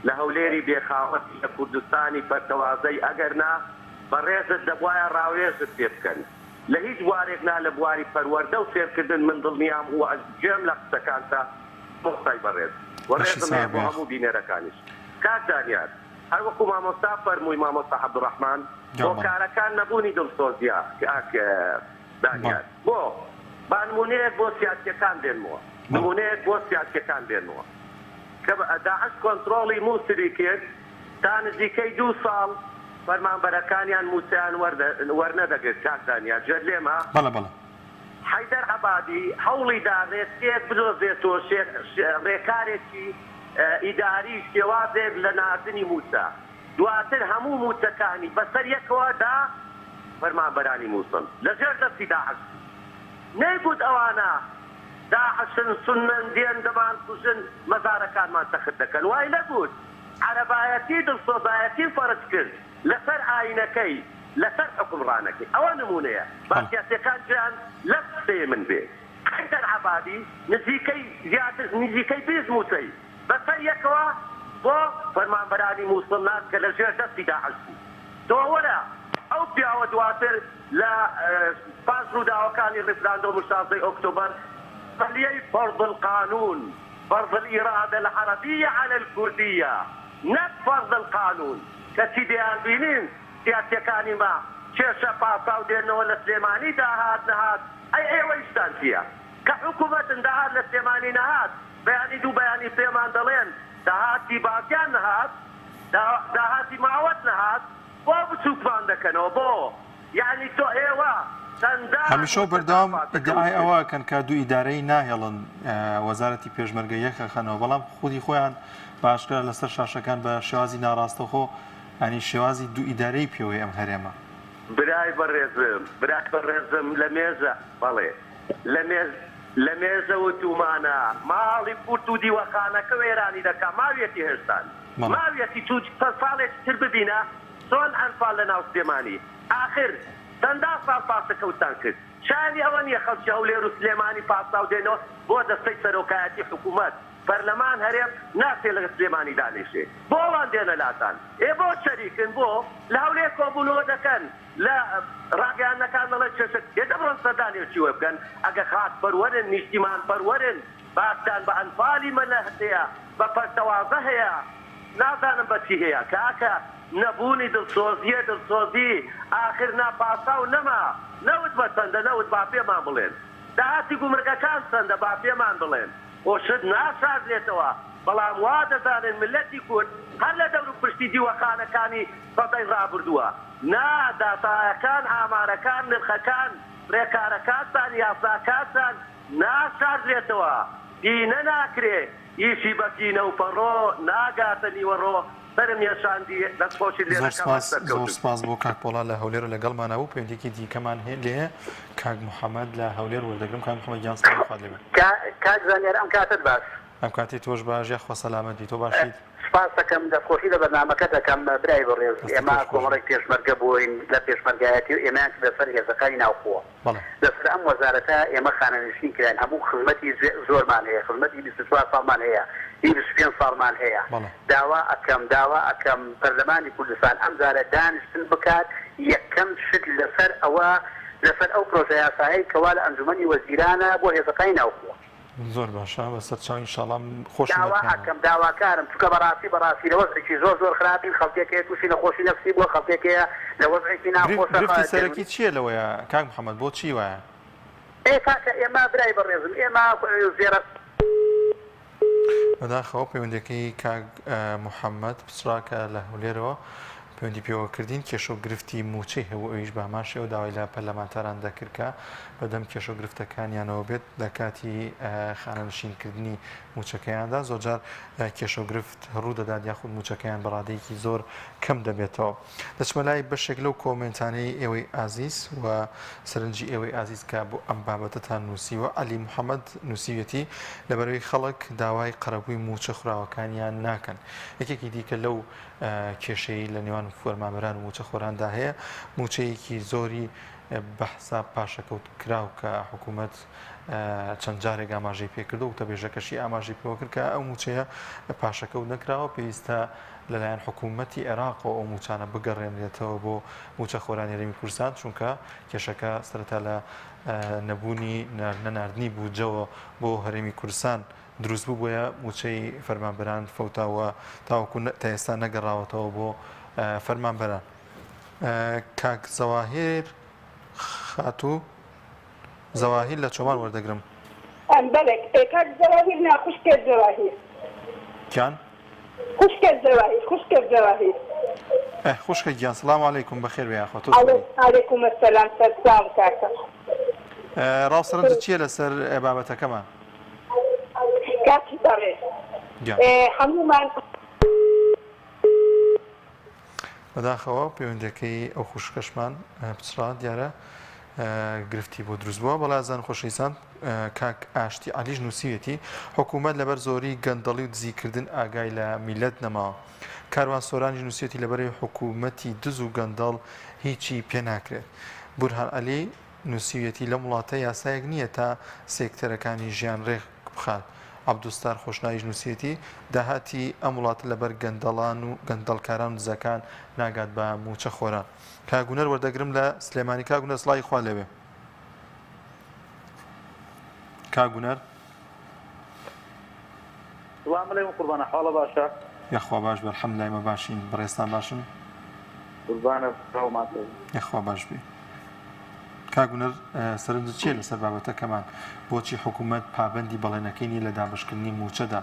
لە هەولێری بێ خاوەنی لە کوردستانی پەرتەوازەی ئەگەر نا بەڕێزت دەبوایە ڕاوێژت پێ بکەن. لە هیچ بوارێک نا لە بواری پەروەردە و فێرکردن من دڵنیام و گوێم لە قسەکانتە مامۆستای بەڕێز و بەشی ڕێزم هەیە ساغ بۆ بێ. هەموو بینەرەکانیش کاک دانیار هەر وەکو مامۆستا فەرمووی مامۆستا عەبدوڕەحمان گیان بەڵێ. هۆکارەکان نەبوونی دڵسۆزیە کاک بەڵێ. دانیار بۆ با نمونەیەک بۆ سیاسیەکان بێنمەوە بەڵێ. نمونەیەک بۆ سیاسیەکان بێنمەوە کە داعش کۆنترۆڵی موسلی کرد تا نزیکەی دوو ساڵ فەرمانبەرەکانیان موچەیان وەرنەدەگرت کاک دانیار گوێت لێمە؟ بەڵێ بەڵێ. حەیدەر عەبادی هەوڵی دا رێچکەیەک بدۆزێتەوە رێکارێکی ئیداری شێوازێک لە ناردنی موچە دواتر هەموو موچەکانی بەسەر یەکەوە دا فەرمانبەرانی موسڵ لەژێر دەستی داعش بوو نەیگوت ئەوانە داعشن سوننەن دێن دەمانکوژن مەزارەکانمان تەخت دەکەن وای نەگوت عەرەبایەتی دڵسۆزایەتی فەرز کرد لەسەر ئاینەکەی لەسەر حوکمڕانەکەی ئەوە نمونەیە با سیاسیەکان گوێیان لەم قسەیە من بێ حەیدەر عەبادی نزیکەی زیاتر نزیکەی 20 موچەی بەسەر یەکەوە بۆ فەرمانبەرانی موسڵ نارد کە لەژێر دەستی داعش بوو تۆ وەرە ئەو پیاوە دواتر لە پاش ڕووداوەکانی ڕیفراندۆم و شازدەی ئۆکتۆبەر عەمەلیەی فرض القانون فرض الارادە العربیە علی الکوردیە نەک فرض القانون کەچی دەیانبینین سیاسیەکانی مە کێشە پاساو دێننەوە لە سلێمانی داهات نەهات ئەی ئێوە ئیشتان چیە کە حکومەتن داهات لە سلێمانی نەهات بەیانی دوو بەیانی پێمان دەڵێن داهاتی بازیان نەهات داهاتی ماوەت نەهات بۆ بچوکمان دەکەنەوە بۆ یەعنی تۆ ئێوە چەندان هەمیشە و موچەتان بەردەوام پاشەکەوت ئیدعای کرد. ئەوە ئەکەن کە دوو ئیدارەیی ناهێڵن وەزارەتی پێشمەرگە یەک ئەخەنەوە بەڵام خودی خۆیان بە ئاشکرا لەسەر شاشەکان بە شێوازی ناڕاستەوخۆ یانی شێوازی دوو ئیدارەیی پێوەیە ئەم هەرێمە. برای بەڕێزم برای بەڕێزم لە مێژە بەڵێ لە مێژ لە مێژە وتومانە ماڵی کورد و دیوەخانەکە وێرانی دەکا ماویەتی هێشتان بەڵێ. ماویەتی چوو چەند ساڵێکی تر ببینە چۆن ئەنفال لە ناو سلێمانی ئاخر چەندان ساڵ پاشەکەوتتان کرد شایەنی ئەوە نیە خەڵکی هەولێر و سلێمانی پاساو دێنەوە بۆ دەستەی سەرۆکایەتی حکومەت پەرلەمان هەرێم ناچێ لە سلێمانی دانیشێ بۆ ئەوان دێنە لاتان ئێ بۆ شەریکن بۆ لە هەولێر کۆبونەوە دەکەن لە ڕاگەیاندنەکان دەڵێن کێشە ئێ دەبڕۆن سەردانی چیوە بکەن ئەگە خاک پەروەرن نیشتیمان پەروەرن باکتان بە ئەنفالی مەلە هەیە بە پەرتەوازە هەیە نازانم بە چی هەیە کاکە نەبوونی دڵسۆزیە دڵسۆزی ئاخر نا پاساو نەما نەوت بە چەندە نەوت با پێمان بڵێن داهاتی گومرگەکان چەندە با پێمان بڵێن خۆ شت ناشاردرێتەوە بەڵام وا دەزانن میللەتی کورد هەر لە دەورو پشتی دیوەخانەکانی سەدەی ڕابردووە نا داتایەکان ئامارەکان نرخەکان ڕێکارەکانتان یاساکانتان ناشاردرێتەوە پینە ناکرێ ئیشی بە پینە و پەڕۆ ناگاتە نیوەڕۆ سەرم یەشاندی دەست خۆشیت لێ زۆر دەکەم هەر سپاس زۆر سەرکەوتوو بی. سپاس بۆ کاک پۆڵا لە هەولێرە لەگەڵمانا بوو پەیوەندیەکی دیکەمان هەیە لێ کاک محەمەد لە هەولێر وەردەگرم کاک محەمەد گیان سڵاوی خوات لێ بێ. کاک زانیار ئەم کاتەت باش. ئەم کاتەی تۆش باش یاخوا سەلامەت بی تۆ باشیت؟ سپاست دەکەم دەستخۆشی لە بەرنامەکەت دەکەم برای بەڕێز دەستت ئێمە خۆش خۆش کۆمەڵێک پێشمەرگە بووین لە پێشمەرگایەتی و ئێمەیان کردە سەر هێزەکانی ناوخۆ بەڵێ. لەسەر ئەم وەزارەتە ئێمە خانەنشین کراین هەموو خزمەتی زۆرمان هەیە خزمەتی 24 ساڵمان هەیە هی 25 ساڵمان هەیە بەڵێ. داوا ئەکەم داوا ئەکەم پەرلەمانی کوردستان ئەم جارە دانیشتن بکات یەکەم شت لەسەر ئەوە لەسەر ئەو پرۆژە یاسایەی کەوا لە ئەنجومەنی وەزیرانە بۆ هێزەکانی ناوخۆ. زۆر باشە بەسەر چاو ئینشاڵا خۆشم داوا دەکەمەوە. ئەکەم داواکارم چونکە بەڕاستی بەڕاستی لە وەزعێکی زۆر زۆر خراپین خەڵکێک هەیە توشی نەخۆشی نەفسی بووە خەڵکێک هەیە لە وەزعێکی گرفت ناخۆشە گرفتی خ سەرەکی دەروونی چییە لەوەیا کاک محمد بۆ چی وایە؟ ئێ کاکە ئێمە برای بەڕێزم ئێمە زێڕە. بەداخەوە پەیوەندیەکەی کاک محمد پچڕا کە لە هەولێرەوە پەیوەندی پێوە کردین کێشە و گرفتی مووچەی هەبوو ئەویش بە هەمان شێوە داوای لە پەرلەمانتاران دەکرد کە بەدەم کێشە و گرفتەکانیانەوە بێت لە کاتی خانەنشینکردنی مووچەکەیاندا زۆرجار کێشە و گرفت ڕوو دەدات یاخود مووچەکەیان بە ڕادەیەکی زۆر کەم دەبێتەوە. دەچمە لای بەشێک لەو کۆمێنتانەی ئێوەی ئازیز و سەرنجی ئێوەی ئازیز کە بۆ ئەم بابەتەتان نووسیوە. عەلی محەمەد نووسیویەتی، لەبەرئەوەی خەڵک داوای قەرەبووی مووچە خوراوەکانیان ناکەن. یەکێکی دیکە لەو کێشەیەی لە نێوان فەرمانبەران و مووچەخۆراندا هەیە، مووچەیەکی زۆری بە حساب پاشەکەوت کراو کە حکوومەت. چەند جارێک ئاماژەی پێکردو وتەبێژەکەشی ئاماژەی پێوە کرد کە ئەو مووچەیە پاشەکەوت نەکراوە پێویستە لەلایەن حکوومەتی عێراقەوە ئەو مووچانە بگەڕێنرێتەوە بۆ مووچەخۆرانی هەرێمی کوردستان چونکە کێشەکە سەرەتا لە نەبوونی نەناردنی بودجەوە بۆ هەرێمی کوردستان دروست بوو بۆیە مووچەی فەرمانبەران فەوتاوە تاوەکو تا ئێستا نەگەڕاوەتەوە بۆ فەرمانبەران. کاک زەواهیر خاتوو زەواهیر لە چۆمان وەردەگرم. بەڵێ کاک زەواهیر نا خوشکە زەواهیر. گیان؟ خوشکە زەواهیر خوشکە زەواهیر. ئه خوشکە گیان سڵام علیکم بەخێر بێ یاخوا تۆ چۆنی؟ علیکم السلام سەرچاوم کاکە. ڕاو سەرنجت چیە لەسەر بابەتەکەمان؟ کاکی بەڕێز گیان. هەموومان. بەداخەوە پەیوەندیەکەی ئەو خوشکەشمان پچڕا دیارە گرفتی بۆ دروست بووە بەڵێ ئازیزان خۆشەویستان کاک ئاشتی عەلیش نووسیوێتی حکوومەت لەبەر زۆری گەندەڵی و دزیکردن ئاگای لە میلەت نەماوە کاروان سۆرانیش نووسیوێتی لەبەرەی حکوومەتی دز و گەندەڵ هیچی پێ ناکرێت بورهان عەلی نووسیویەتی لەم وڵاتە یاسایەک نییە تا سێکتەرەکانی ژیان رێک بخات. عەبدولستار خۆشناویش نووسیویەتی داهاتی ئەم وڵاتە لەبەر گەندەڵان و گەندەڵکاران و دزەکان ناگات بە مووچە خۆران. کاک هونەر وەردەگرم لە سلێمانی. کاک هونەر سڵاوی خوا لێبێ. کاک هونەر. سڵام علیکم قوربانە حاڵە باشە. یاخوا باش بێ الحمدللە ئێمە باشین بەڕێزتان باشن؟ قوربانە چاومان تۆ. یاخوا باش بی. کاک هونەر سەرنجت چیە لەسەر بابەتەکەمان بۆچی حکومەت پابەندی بەڵێنەکەی نیە لە دابەشکردنی موچەدا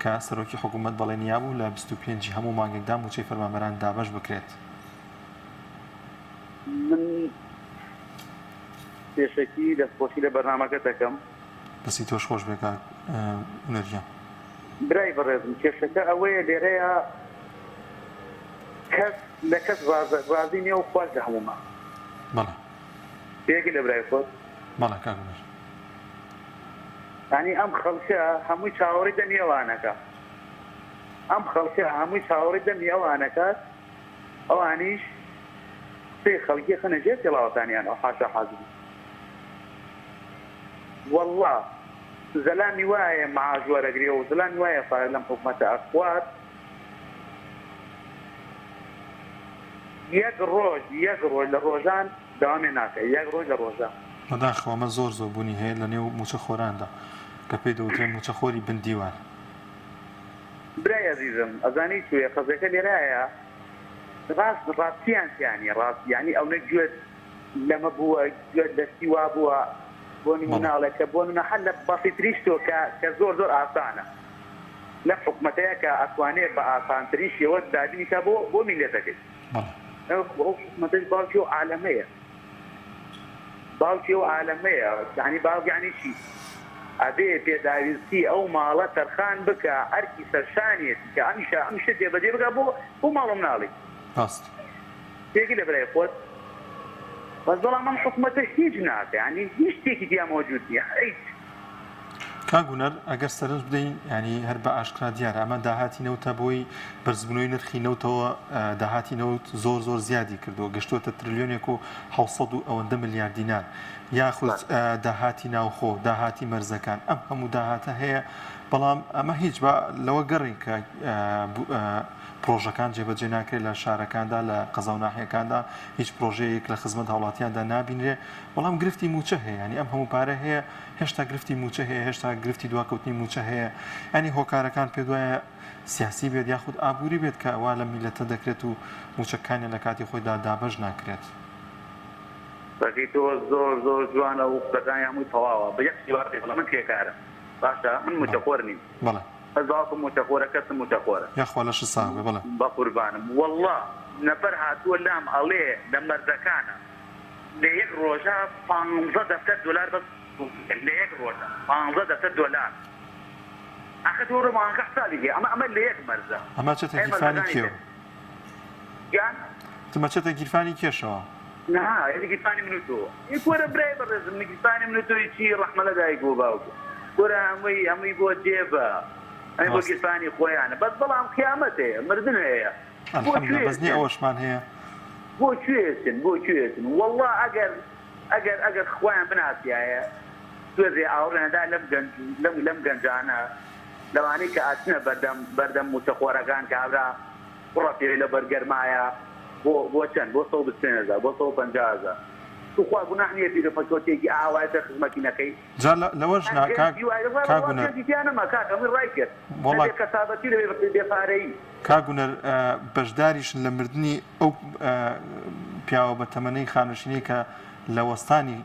کە سەرۆکی حکومەت بەڵێنی یابوو لە 25 ی هەموو مانگێکدا موچەی فەرمانبەران دابەش بکرێت؟ من پێشەکی دەستخۆشی لە بەرنامەکەت دەکەم. دەستی تۆش خۆش بێ کاک هونەر گیان. برای بەڕێزم کێشەکە ئەوەیە لێرەیا کەس لە کەس ڕازی نیە و خواش لە هەموومان. بەڵێ. تێگەی لە برای خۆت؟ بەڵێ کاک هونەر. یانی ئەم خەڵکە هەمووی چاوەڕێی دەمی ئەوانەکا. ئەم خەڵکە هەمووی چاوەڕێی دەمی ئەوانەکات ئەوانیش قسەی خەڵکی ئەخەنە ژێر پێڵاوەکانیانەوە حاشا حازری. وەڵڵا زەلامی وایە معاش وەرەگرێ و زەلامی وایە پارە لەم حکومەتە ئەخوات یەک ڕۆژ یەک ڕۆژ لە ڕۆژان دەوامێ ناکە یەک ڕۆژ لە ڕۆژان. بەداخەوە ئەمە زۆر زۆر بوونی هەیە لە نێو مووچە خۆراندا کە پێی دەوترێ مووچە خۆری بن دیوار. برای ئەزیزم ئەزانی چۆیە قەزیەکە لێرایە ڕاست ڕاستیان تیا نیە ڕاست یانی ئەونە گوێت لەمە بووە گوێت لە شتی وا بووە بۆ نمونە ئەڵێ کە بۆ نمونە هەر لە بەسیترین شتۆ کە کە زۆر زۆر ئاسانە لەم حکومەتەیە کە ئەتوانێ بە ئاسانترین شێوە دابینی کا بۆ بۆ میللەتەکەی ئەو حکومەتەش باوکی ئەو عالەمەیە باوکی ئەو عالەمەیە یانی باوک یانی چی ئەبێ پێداویستی ئەو ماڵە تەرخان بکا ئەرکی سەرشانیەتی کە ئەمیشە ئەم شتە جێبەجێ بکا بۆ بۆ ماڵ و مناڵی. ڕاست. تێگەی لە برای خۆت بەس بەڵام ئەم حکومەتە هیچ ناکا یانی هیچ شتێکی تیا مەوجود نیە هیچ. کاک هونەر ئەگەر سەرنج بدەین یانی هەر بە ئاشکرا دیارە ئەمە داهاتی نەوتە بۆی بەرزبوونەوەی نرخی نەوتەوە داهاتی نەوت زۆر زۆر زیادی کردووە گەشتووەتە ترلیۆنێک و 600 و ئەوەندە ملیار دینار یاخود داهاتی ناوخۆ داهاتی مەرزەکان ئەم هەموو داهاتە هەیە بەڵام ئەمە هیچ بە لەوە گەڕین کە پرۆژەکان جێبەجێ ناکرێت لە شارەکاندا لە قەزا و ناحیەکاندا هیچ پرۆژەیەک لە خزمەت هاوڵاتیاندا نابینرێ بەڵام گرفتی مووچە هەیە ینی ئەم هەموو پارە هەیە هێشتا گرفتی مووچە هەیە هێشتا گرفتی دواکەوتنی مووچە هەیە ینی هۆکارەکان پێ دوایە سیاسی بێت یاخود ئابووری بێت کە وا لە میلەتە دەکرێت و مووچەکانیان لە کاتی خۆیدا دابەش ناکرێت. قسەکەی تۆ زۆر زۆر جوانە و قسەکانی هەمووی تەواوە بە یەک شێواز پێ بڵێ من کرێکارم باشە من مووچەخۆر نیم بەڵێ. بەس باوکم مووچەخۆرە کەسم مووچەخۆرە. یاخوا لەشت ساغ بێ بەڵێ. بەقوربانم وەڵا نەفەر هاتووە لام ئەڵێ لە مەرزەکانە لە یەک ڕۆژا پانزە دەفتەر دۆلار بەس لە یەک ڕۆژا پانزە دەفتەر دۆلار ئاخر تۆ ڕۆ مانگەکە حسابی کەی ئەمە ئەمە لە یەک مەرزە ئەمە چێتە ئەی گیرفانی مەرزەکانی کێوە؟ تر گیان؟ وتم ئەچێتە گیرفانی کێشەوە؟ نا یەعنی گیرفانی من و تۆ ئی کورە برای بەڕێزم گیرفانی من و تۆی چی ڕەحمە لە دایک و باوکت کورە هەمووی هەمووی بۆ جێبە هەمووی بۆ ڕاستە. گیرفانی خۆیانە بەس بەڵام قیامەت هەیە مردن هەیە بۆ الحمدللە کوێ بەس نیە ئەچن ئەوەشمان هەیە. بۆ کوێ ئەچن بۆ کوێ ئەچن وەڵا ئەگەر ئەگەر ئەگەر خوایان بناسیایە. توێزێ ئاوڕیان دا لەم گەنج لەم لەم گەنجانە لەوانەی کە ئەچنە بەردەم بەردەم مووچەخۆرەکان کابرا کوڕە پێ لە بەر گەرمایە بۆ بۆ چەند بۆ 125 هەزار بۆ 150 هەزار توخوا گوناح نییە پیرە پەکەوتێکی ئاوای پێ خزمەتی نەکەی جا لەوەش نا کاک کاک گونەر. گەنجی تیا نەما کاکە هەمووی ڕای کرد وەڵا نە بێ کەسابەتی و نە بێ بێ پارەیی. کاک گونەر بەشداریشن لە مردنی ئەو پیاوە بەتەمەنەی خانەشینەی کە لە وەستانی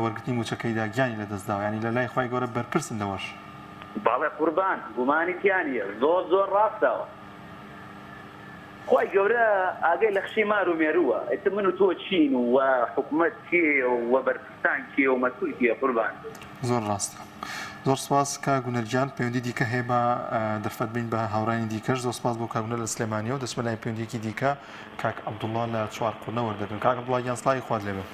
وەرگرتنی موچەکەیدا گیانی لەدەست داوە یانی لە لای خوای گەورە بەرپرسن لەوەش. بەڵێ قوربان گومانی تیا نیە زۆر زۆر ڕاستە. خوای گەورە ئاگای لە خشەی مار و مێرووە ئیتر من و تۆ چین و حکومەت کێیە و بەرپرسان کێیە و مەسول کێیە قوربان. زۆر ڕاستە زۆر سپاس کاک گونەر گیان پەیوەندی دیکە هەیە با دەرفەت بین بە هاوڕێیانی دیکەش زۆر سپاس بۆ کاک گونەر لە سلێمانیەوە دەچمە لای پەیوەندیەکی دیکە کاک عەبدوڵڵا لە چوارقوڕنە وەردەگرم کاک عەبدوڵڵا گیان سڵاوی خوات لێ بێ.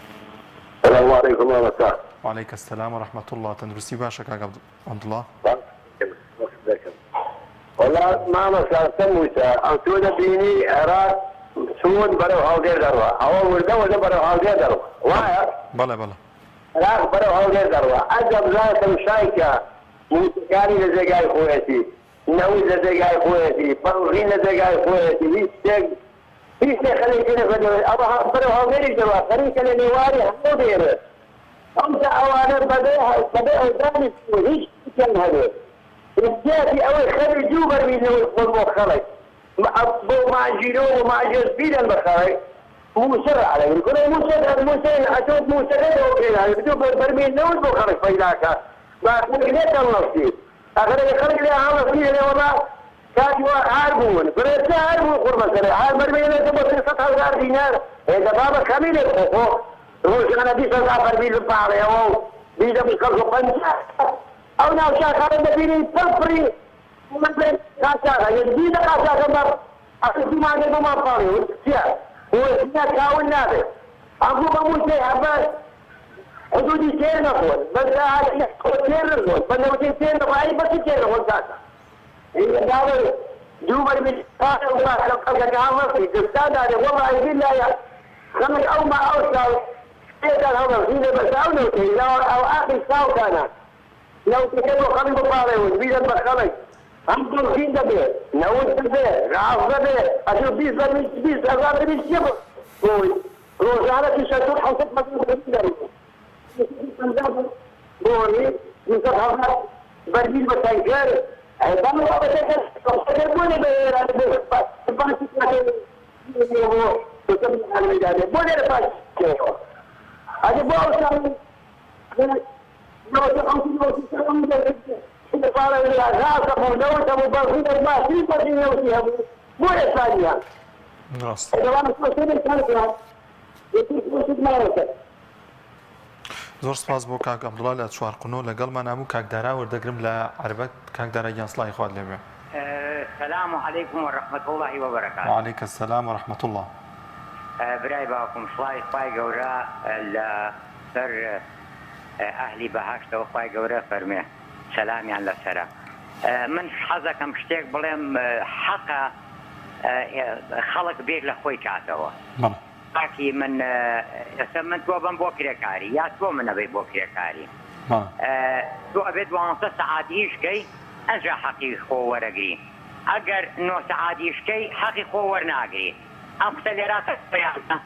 سلام علیکم مامۆستا. وعلیک السلام ورحمة اللە تەندروستی باشە کاک عەبدوڵڵا؟ دەکەم وەڵا مامۆستا چەند مووچە ئەوتۆ دەبینی عێراق چۆن بەرەو هەڵدێر دەڕوا ئەوە وردە وردە بەرەو هەڵدێر دەڕوا وایە؟ بەڵێ بەڵێ. عێراق بەرەو هەڵدێر دەڕوا ئەجەب زاتم شایکە مووچەکانی لە جێگای خۆیەتی نەوت لە جێگای خۆیەتی بەنزین لە جێگای خۆیەتی هیچ شتێک هیچ شتێک خەریکی نەکردووە ئەوە بەرەو هەڵدێریش دەڕوا خەریکە لە لێواری هەڵدێرێ ئەوجا ئەوانە بەبێ بەبێ ئەو دانیشتن و هیچ شتێکیان هەبێ لە جیاتی ئەوەی خەمی دوو بەرمیل نەوت بخۆن بۆ خەڵک بۆ مانگینۆ و مانگێش بیدەن بە خەڵک مووچە ڕادەگرن کوڕێ مووچە مووچە ئەتۆ مووچەکەت ئەوە پێ نابێ دوو بەرمیل نەوت بۆ خەڵک پەیدا کە با خەڵک لێت هەڵنەستی ئەخر ئەگەر خەڵک لێ هەڵنەستی دەلێ وەڵا کاک وا هار بوون کوڕێ چ هار بوون قوڕبەسەرێ هار بەرمیلێ بۆ 300 هەزار دینار ئێ دە بابە کەمی لێ بخۆ خۆ ڕۆژانە 20 هەزار بەرمیل بپاڵێەوە و بیدە بۆ خەڵک و 50 ئەو ناو شاخانە دەبینی پڕ پڕی قاچاغە یەک بیدە قاچاغە بە ئەخر دوو مانگە بۆمان پاڵێ وت چیە وەزیە کاول نابێ ئەمڕۆ بە مووچەی هەر حدودی تێر نەخۆن بە داهاتی تێر نەخۆن بە نەوتەی تێر نەخۆن ئەی بە چی تێر نەخۆن کاکە داوە دوو بەرمیل پارە و باشە خەڵکەکە هەڵنەستی دەستان دادێ وەڵاهی بیللەهی خەڵک ئەو ما ئەو ساڵ پێتان هەڵدەستی لێ بەس ئەو نەوتەی لاوە ئەو ئاخی ساڵتانە نەوتەکە بۆ خەڵک بپاڵێون بیدەن بە خەڵک هەم بەنزین دەبێ نەوت دەبێ غاز دەبێ ئەتوو 20 بەرمیل 20 هەزار بەرمیل چیە بۆی ڕۆژانە توو شەشسەد حەوسەد هەزار بەرمیل دەڕۆ بۆری 200 هەزار بەرمیل بە تەنکەر ئەی بەڵام بە تەنکەر تەنکەر بۆ نێ بە ئێران بۆ باسی بۆ لێرە پاش ئەگە بۆ ئەو ساڵ ڕاستە. زۆر سپاس بۆ کاک عەبدوڵا لە چوارقونۆ لەگەڵمان نابوو کاک دارا وەردەگرم لە عەربەت کاک دارا گیان سڵاوی خوات لێ بێ. سلام علیکم و رحمە اللە و برکاته. وعلیک السلام و رحمە اللە. برای باوکم سڵاوی خوای گەورە لە سەر ئەهلی بەهەشتەوە خوای گەورە فەرمێ سەلامیان لەسەرە من حەزەکەم شتێک بڵێم حەقە خەڵک بیر لە خۆی کاتەوە کاکی من ئێستا من تۆ بم بۆ کرێکاری یا تۆ منەبەی بۆ کرێکاری تۆ ئەبێت دوانزە سەعات ئیش کەی ئەنجا حەقی خۆ وەرەگری ئەگەر نۆ سەعات ئیش کەی حەقی خۆ وەرناگری ئەم قسە لێرا یان نا؟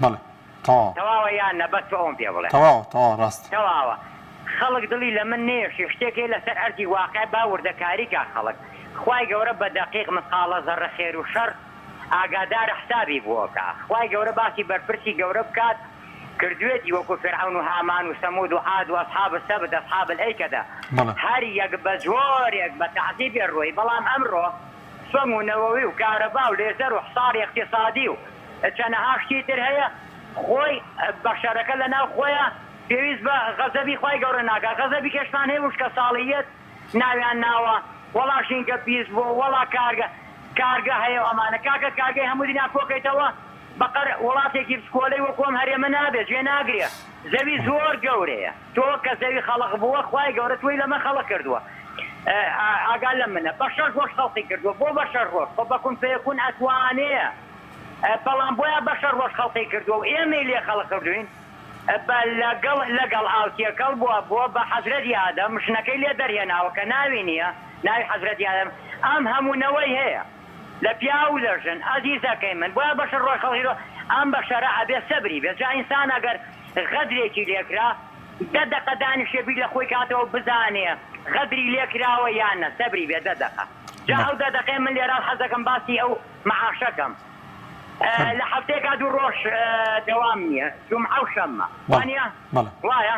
بەڵێ تەواوە. تەواوە یان نە بەس تۆ ئەوەم پێ بڵێ. تەواوە تەواوە ڕاستە. تەواوە خەڵک دڵی لە من نەیەشێ شتێک هەیە لەسەر ئەرزی واقع با وردەکاری کا خەڵک خوای گەورە بە دەقیق مسقاڵە زەڕە خێر و شەڕ ئاگادارە حسابی بۆ کا خوای گەورە باسی بەرپرسی گەورە بکات کردوێتی وەکو فیرعەون و هامان و سەمود و عاد و اصحاب السبت اصحاب الایکەدە بەڵێ. هەر یەک بە جۆرێک بە تەعزیبێ ڕۆی بەڵام ئەمڕۆ تفەنگ و نەوەوی و کارەبا و لێزەر و حساری اقتصادی و چەنەها شتی تر هەیە خۆی بەشەرەکە لەناو خۆیا پێویست بە غەزەبی خوای گەورە ناکا غەزەبی کێشمان هەیە وشکە ساڵیەت ناویان ناوە وەڵا ژینگە پیس بووە وەڵا کارگە کارگە هەیە و ئەمانە کاکە کارگەی هەموو دنیا کۆکەیتەوە بەقەر وڵاتێکی بچکۆلەی وەکو ئەم هەرێمە نابێ جێ ناگرێ زەوی زۆر گەورەیە تۆ کە زەوی خەڵق بووە خوای گەورە تۆی لەمە خەڵق کردووە ئاگا لە منە بە شەش ڕۆژ خەڵقی کردووە بۆ بە شەش ڕۆژ خۆ بە کون فەیەکون ئەتوانێ بەڵام بۆیە بە شەش ڕۆژ خەڵقی کردووە و ئێمەی لێ خەڵق کردوین. بە لەگەڵ لەگەڵ ئاو تێکەڵ بووە بووە بە حەزرەتی ئادەم ژنەکەی لێ دەرهێناوە کە ناوی نییە ناوی حەزرەتی ئادەم ئەم هەموو نەوەی هەیە لە پیاو و لە ژن ئەزیزەکەی من بۆیە بەشەر ڕۆی خەڵکی ڕۆ ئەم بەشەرە ئەبێ سەبری بێ جا ئینسان ئەگەر غەدرێکی لێکرا دە دەقە دانیشێ بیر لە خۆی کاتەوە بزانێ غەدری لێکراوە یان نە سەبری بێ دە دەقە جا ئەو دە دەقەیە من لێرە حەزەکەم باسی ئەو مەعاشە کەم لە هەفتەیەکا دوو ڕۆژ دەوام نییە جومعە و شەممە وانیە وایە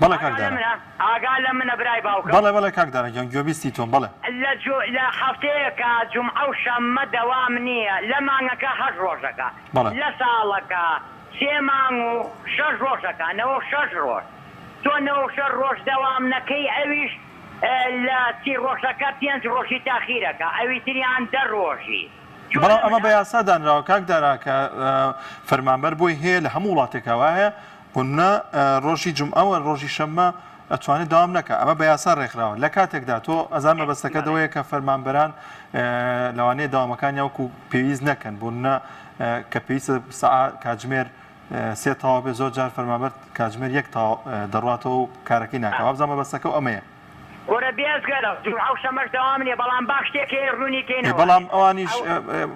بەڵێ کاک دارا. ئاگا لە منە برای باوکم. بەڵێ بەڵێ کاک دارا گیان گوێبیستی تۆم بەڵێ. لە جو لە هەفتەیەکا جومعە و شەممە دەوام نییە لە مانگەکە هەشت ڕۆژەکە بەڵێ. لە ساڵەکە سێ مانگ و شەش ڕۆژەکە 96 ڕۆژ تۆ 96 ڕۆژ دەوام نەکەی ئەویش لە سی ڕۆژەکە پێنج ڕۆژی تاخیرەکە ئەوی تریان دە ڕۆژی. بەڵام ئەمە بە یاسا دانراوە کاک دارا کە فەرمانبەر بۆی هەیە لە هەموو وڵاتێکا وایە بۆ نمونە ڕۆژی جومعە و ڕۆژی شەممە ئەتوانێت داوام نەکا ئەمە بە یاسا ڕێکخراوە لە کاتێکدا تۆ ئەزان مەبەستەکە دەوەیە کە فەرمانبەران لەوانەیە داوامەکانیان وەکو پێویست نەکەن بۆ نمونە کە پێویستە سەعات کاتژمێر سێ تەواو بێ زۆر جار فەرمانبەر کاتژمێر یەک تەواو دەڕواتەوە و کارەکەی ناکا وابزانم مەبەستەکە و ئەمەیە. کورە بێجگە لە جومعە و شەمەش دەوام نیە بەڵام با شتێک هەیە ڕوونی کەینەوە بەڵام ئەوانیش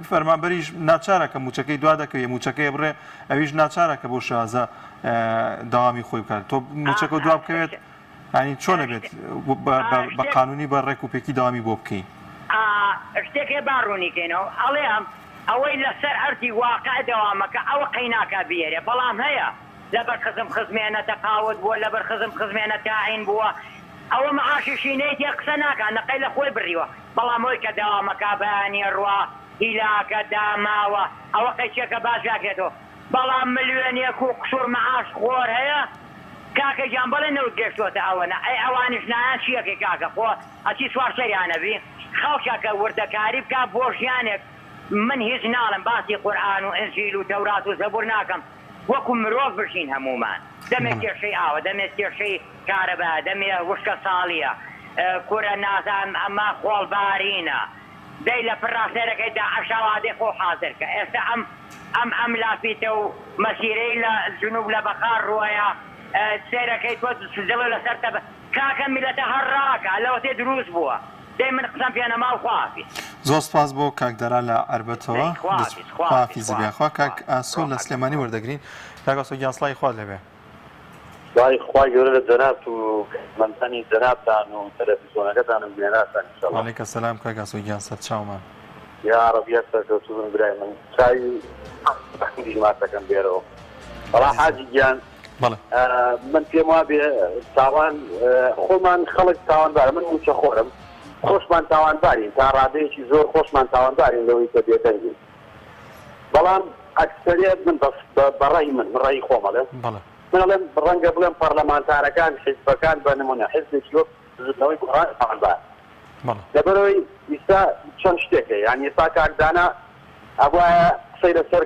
فەرمانبەریش ناچارە کە موچەکەی دوا دەکەوێ موچەکەی بڕێ ئەویش ناچارە کە بۆ شازە داوامی خۆی بکات تۆ موچەکە دوا بکەوێت ینی چۆنە بێت بە قانونی بە ڕێک و پێکی داوامی بۆ بکەین شتێک هەیە با ڕوونی کەینەوە ئەڵێم ئەوەی لەسەر ئەرزی واقع دەوامەکە ئەوە قەیناکا بیەرێ بەڵام هەیە لەبەر خزم خزمێنە تەقاوت بووە لەبەر خزم خزمێنە تاعین بووە ئەوە معاشیشی نەیتێ قسە ناکا نقەی لە خۆی بڕیوە بەڵام ئەوەی کە دەوامەکا بەیانیە ڕوا هیلاکە داماوە ئەوە قەیچێکە باش ناکرێتەوە بەڵام ملیۆنێک و قسور معاش خۆر هەیە کاکە گیان بەڵێ نەوت گەشتۆتە ئەوەنە ئەی ئەوانیش نایان چی ئەکەی کاکە خۆ ئەچی سوار سەریان ئەبی خەڵکەکە وردەکاری بکا بۆ ژیانێک من هیچ ناڵێم باسی قورئان و ئنجیل و تەورات و زەبور ناکەم وەکو مرۆڤ بژین هەموومان دەمێک کێشەی ئاوە دەمێک کێشەی کارەبایە دەمێ وشکە ساڵیە کورە نازانم ئەمە خۆڵ بارینە دەی لە پڕا سەیرەکەی داعشا وادەی خۆو حازر کە ئێستا ئەم ئەم ئەم لافیتە و مەسیرەی لە جنوب لە بەقار ڕوەیە سەیرەکەی تۆ دڵێ لەسەر تەپ کاکە میلەتە هەر ڕاکا لەوەتێ دروست بووە دەی من قسەم پێ نەما و خواحافیز. زۆر سپاس بۆ کاک دارا لە عەربەتەوە دەی خواحافیز خواحافیز خواحافیزی خواحافیز بیاخوا کاک خواحافیز ئاسۆ لە ڕۆحەکەی سلێمانی وەردەگرین کاک ئاسۆ گیان سڵاوی خوات لێبێ. سڵاوی خوای گەورە لە جەنابت و کارمەندانی جەنابتان و تەلەفزیۆنەکەتان و بینەرانتان ان شاءاللە. وعلیک السلام کاک ئاسۆ گیان سەرچاومان. یاڕەبی هەر سەرکەوتوو بن برای من چاوی ڕەحمەتیش ماچەکەم بێرەوە وەڵا حاجی گیان بەڵێ. من پێم وابێ تاوان خۆمان خەڵک تاوانبارە من مووچەخۆرم خۆشمان تاوانبارین تا ڕادەیەکی زۆر خۆشمان تاوانبارین لەوەی کە بێدەنگین بەڵام ئەکسەریەت من بەس بە ڕەئی من من ڕەئی خۆم ئەڵێم بەڵێ. من ئەڵێم ڕەنگە بڵێم پەڕلەمانتارەکان حیزبەکان بە نمونە حیزبێکی وەک بزوتنەوەی گۆڕان تاوانبارە بەڵێ. لەبەرئەوەی ئیستا چەند شتێک هەیە یانی ئێستا کاک دانا ئەبوایە قسەی لەسەر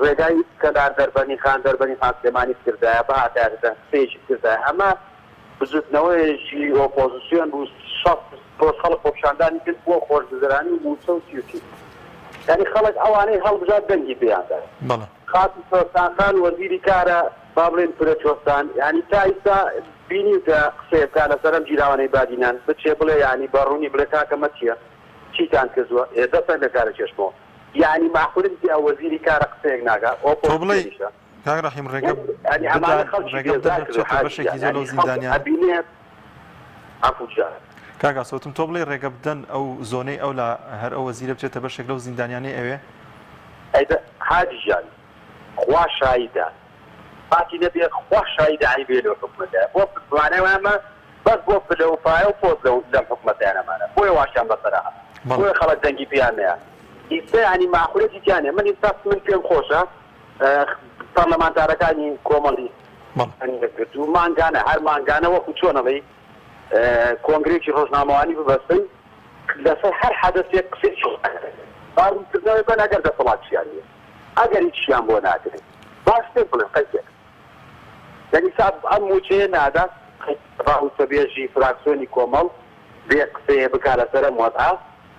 ڕێگای کەلار دەربەنیخان دەربەنیخان سلێمانی بکردایە بهاتایەتە دەنگ قسەیەکی بکردایە ئەمە بزوتنەوەیەکی ئۆپۆزسیۆن بوو 60 ڕۆژ خەڵک خۆپیشاندانی کرد بۆ خۆشگوزەرانی و مووچە و چی و چی یانی خەڵک ئەوانەی هەڵبژارد دەنگی پێیان دا. بەڵێ. خاتوو چۆستان خان وەزیری کارە با بڵێین کورە چۆستان یانی تا ئیستا بینیوتە قسەیە بکا لەسەر ئەم گیراوانەی بادینان بچێ بڵێ یانی بە ڕوونی بڵێ کاکە مە چیە چیتان کردووە ئێ دەستان لە کارە کێشمەوە یانی مەعقولە دیتی ئەو وەزیری کارە قسەیەک ناکا تۆ بڵێی ئۆپۆزسیۆنیشە کاک ڕەحیم ڕێگە یانی بدا ئەمانە خەڵکی ڕێگە بدەن بێزار کردووە بچێتە حاجی بەشێکی گیان زۆر لەو یانی خەڵک زیندانیانە. ئەبینێ عەفو گیان. کاک ئاسۆ وتم تۆ بڵێی ڕێگە بدەن ئەو زۆنەی ئەو لا هەر ئەو وەزیرە بچێتە بەشێک لەو زیندانیانەی ئەوێ؟ ئەی دە حاجی گیان خوا شایدە پارتی نەبێ خوا شایدە عەیبەیە لەو حکومەتە بۆ مانای وایە ئەمە بەس بۆ پلە و پایە و پۆست لەو لەم حکومەتەیان ئەمانە بۆیە واشیان بەسەرا هات بەڵێ. بۆیە خەڵک دەنگی پێیان نەیا ئیستا یانی ماقولەتی تیا نیە من ئیستا من پێم خۆشە پەرلەمانتارەکانی کۆمەڵی بەڵێ. یەکگرتوو مانگانە هەر مانگانە وەکو چۆن ئەڵێی کۆنگرەیەکی ڕۆژنامەوانی ببەستن لەسەر هەر حەدەسێک قسەی با ڕوونکردنەوەی بەن ئەگەر دەسەڵاتیان نیە ئەگەر هیچیان بۆ ناکرێت با شتێک بڵێن قەیسێک یانی سا ئەم مووچەیە نادا با وتەبێژی فراکسیۆنی کۆمەڵ بێ قسەیە بکا لەسەر ئەم وەزعە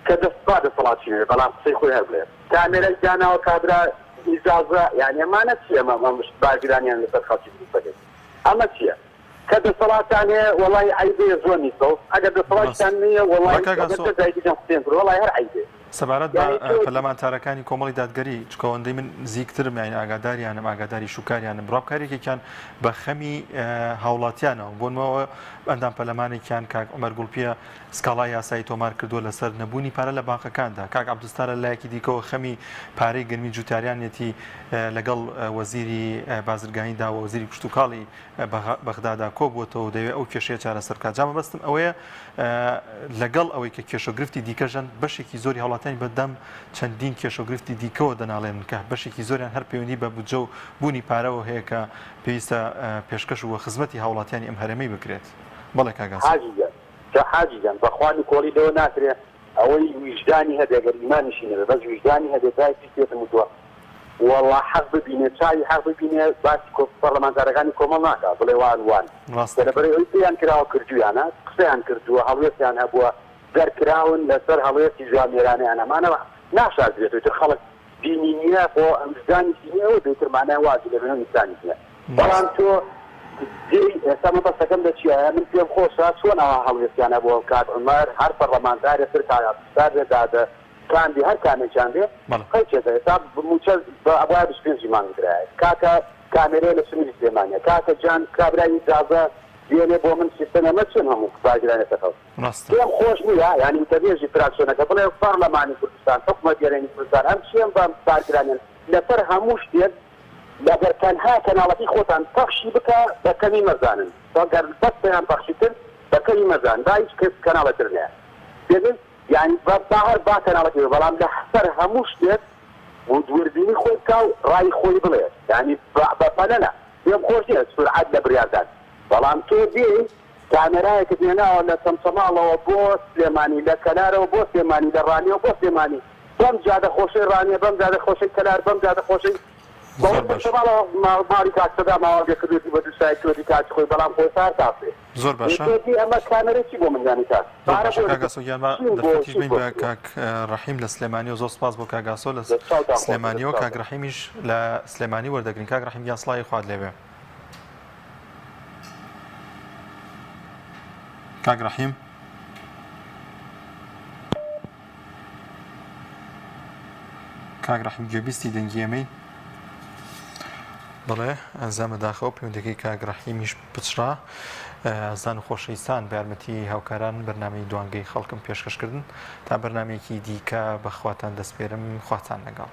کە دەست با دەسەڵاتچی نەبێ بەڵام قسەی خۆی هەر بڵێ کامێرای داناوە کابرا. ئیجازە یانی ئەمانە چیە ئەمە بارگرانیان لەسەر خەڵکی دروست دەکەی ئەمە چیە کە دەسەڵاتتان هەیە وەڵای عەیبەیە زۆر نیسەو ئەگەر دەسەڵاتیشتان نییە وەڵای ئەگەر دە جاری دیکەم قسەیان کرد وەڵای هەر عەیبەیە. سەبارەت بە پەرلەمانتارەکانی کۆمەڵی دادگەری چونکە ئەوەندەی من نزیکترم یانی ئاگاداریانم ئاگاداری شوکاریانم بڕوا یەکێکیان بە خەمی هاوڵاتیانەوە بۆ نموونە ئەندام پەرلەمانێکیان کاک عومەر گوڵپیە سکاڵای یاسایی تۆمار کردووە لەسەر نەبوونی پارە لە بانقەکاندا کاک عەبدولستار لە لایەکی دیکەوە خەمی پارەی گەنمی جوتیاریانیەتی لەگەڵ وەزیری بازرگانیدا و وەزیری کشتوکاڵی بەغدادا کۆبووەتەوە و دەیەوێت ئەو کێشەیە چارەسەر بکات. جا مەبەستم ئەوەیە لەگەڵ ئەوەی کە کێشە و گرفتی دیکەشن بەشێکی زۆری هاوڵاتیانی بەدەم چەندین کێشە و گرفتی دیکەوە دەناڵێنن کە بەشێکی زۆریان هەر پەیوەندی بە بودجە و بوونی پارەوە هەیە کە پێویستە پێشکەش و خزمەتی هاوڵاتیانی ئەم هەرێمەی بکرێت. بەڵێ کاک ئاسۆ. حاجی گیان جا حاجی گیان بەخوا نکۆڵی لەوە ناکرێ ئەوەی ویژدانی هەبێ گەر ئیمانیشی نەبێ بەس ویژدانی هەبێ دایکی پێتم وتوە وەڵا حەق ببینێ چاوی حەق ببینێ باسی کۆ پەڕلەمانتارەکانی کۆمەڵ ناکا بڵێ وان وان ڕاستە لەبەرئ ئەوەی پێیان کراوە کردویانە قسەیان کردووە هەڵوێستیان هەبووە دەرکراون لەسەر هەڵوێستی جوامێرانەیان ئەمانە ناشاردرێتەوە ئیتر خەڵک دینی نیە خۆ ویژدانیشی نیە ئەوە ئیتر مانای وازی لێ بێنە و ئینسانیش نیە بەڵام تۆ دێی ئێستا مەبەستەکەم لە چیایە من پێم خۆشە چۆن ئەوها هەڵوێستیان هەبووە کاک عومەر هەر پەڕلەمانتارێ تر کاک عەبدولستار بێ دادە کام بێ هەر کامێکیان بێ قەیچێکە ئێستا موچە ئەبوایە 25 ی مانگ بدرایە کاکە کامێرەیە لە سنوری سلێمانیە کاکە جان کابرای ئیجازە بێنێ بۆ من سیستەم ئەمە چیە هەموو بارگرانێتە خەڵک پێم خۆش نییە یانی وتەبێژی فراکسیۆنەکە بڵێ پەڕلەمانی کوردستان حکومەتی هەرێمی کوردستان ئەم چیە بارگرانیان لەسەر هەموو شتێک لەگەر تەنها کەناڵەکەی خۆتان پەخشی بکە بە کەمی مەزانن گەر بەس پەیام پەخشی کرد بە کەمی مەزان با هیچ کەس کەناڵێ تر نەیە تێگەی یانی با با هەر با کەناڵەکەی بێ بەڵام لە سەر هەموو شتێک وردبینی خۆی بکا و ڕای خۆی بڵێ یانی بە بە پەلە نا پێم خۆش نییە سورعەت لە بریاردان بەڵام تۆ دێی کامێرایەکت هێناوە لە چەمچەماڵەوە بۆ سلێمانی لە کەلارەوە بۆ سلێمانی لە ڕانیەوە بۆ سلێمانی بەم جادە خۆشەی ڕانیە بەم جادە خۆشەی کەلار بەم جادە خۆشەی زۆر باش. چەمچەماڵەوە ماڵی کاک سەدام ئاوا بێ کردوێتی بە دوو سایت کردوێتی کاتی خۆی بەڵام خۆی سار تاسێ. زۆر باشە. یەکێتی ئەمە کامێرەی چی بۆ من دانی کاک زۆر پارە باشە بۆ کاک ئاسۆ گیان با چین بۆ دەرفەتیش چی بەین بۆ بە کاک ڕەحیم لە سلێمانیەوە زۆر سپاس بۆ کاک ئاسۆ لە دەست چاوتان خۆش بێ دەست سلێمانیەوە کاک چاوتان. ڕەحیمیش لە سلێمانی وەردەگرین کاک ڕەحیم گیان سڵاوی خوات لێبێ. کاک ڕەحیم. کاک ڕەحیم گوێبیستی دەنگی ئێمەی؟ بەڵێ ئەزان بەداخەوە پەیوەندەکەی کاک ڕەحیمیش پچڕا ئازیزان و خۆشەویستان بە یارمەتی هاوکاران بەرنامەی دوانگەی خەڵکم پێشکەشکردن تا بەرنمەیەکی دیکە بەخواتان دەسپێرم خواتان لەگەڵ.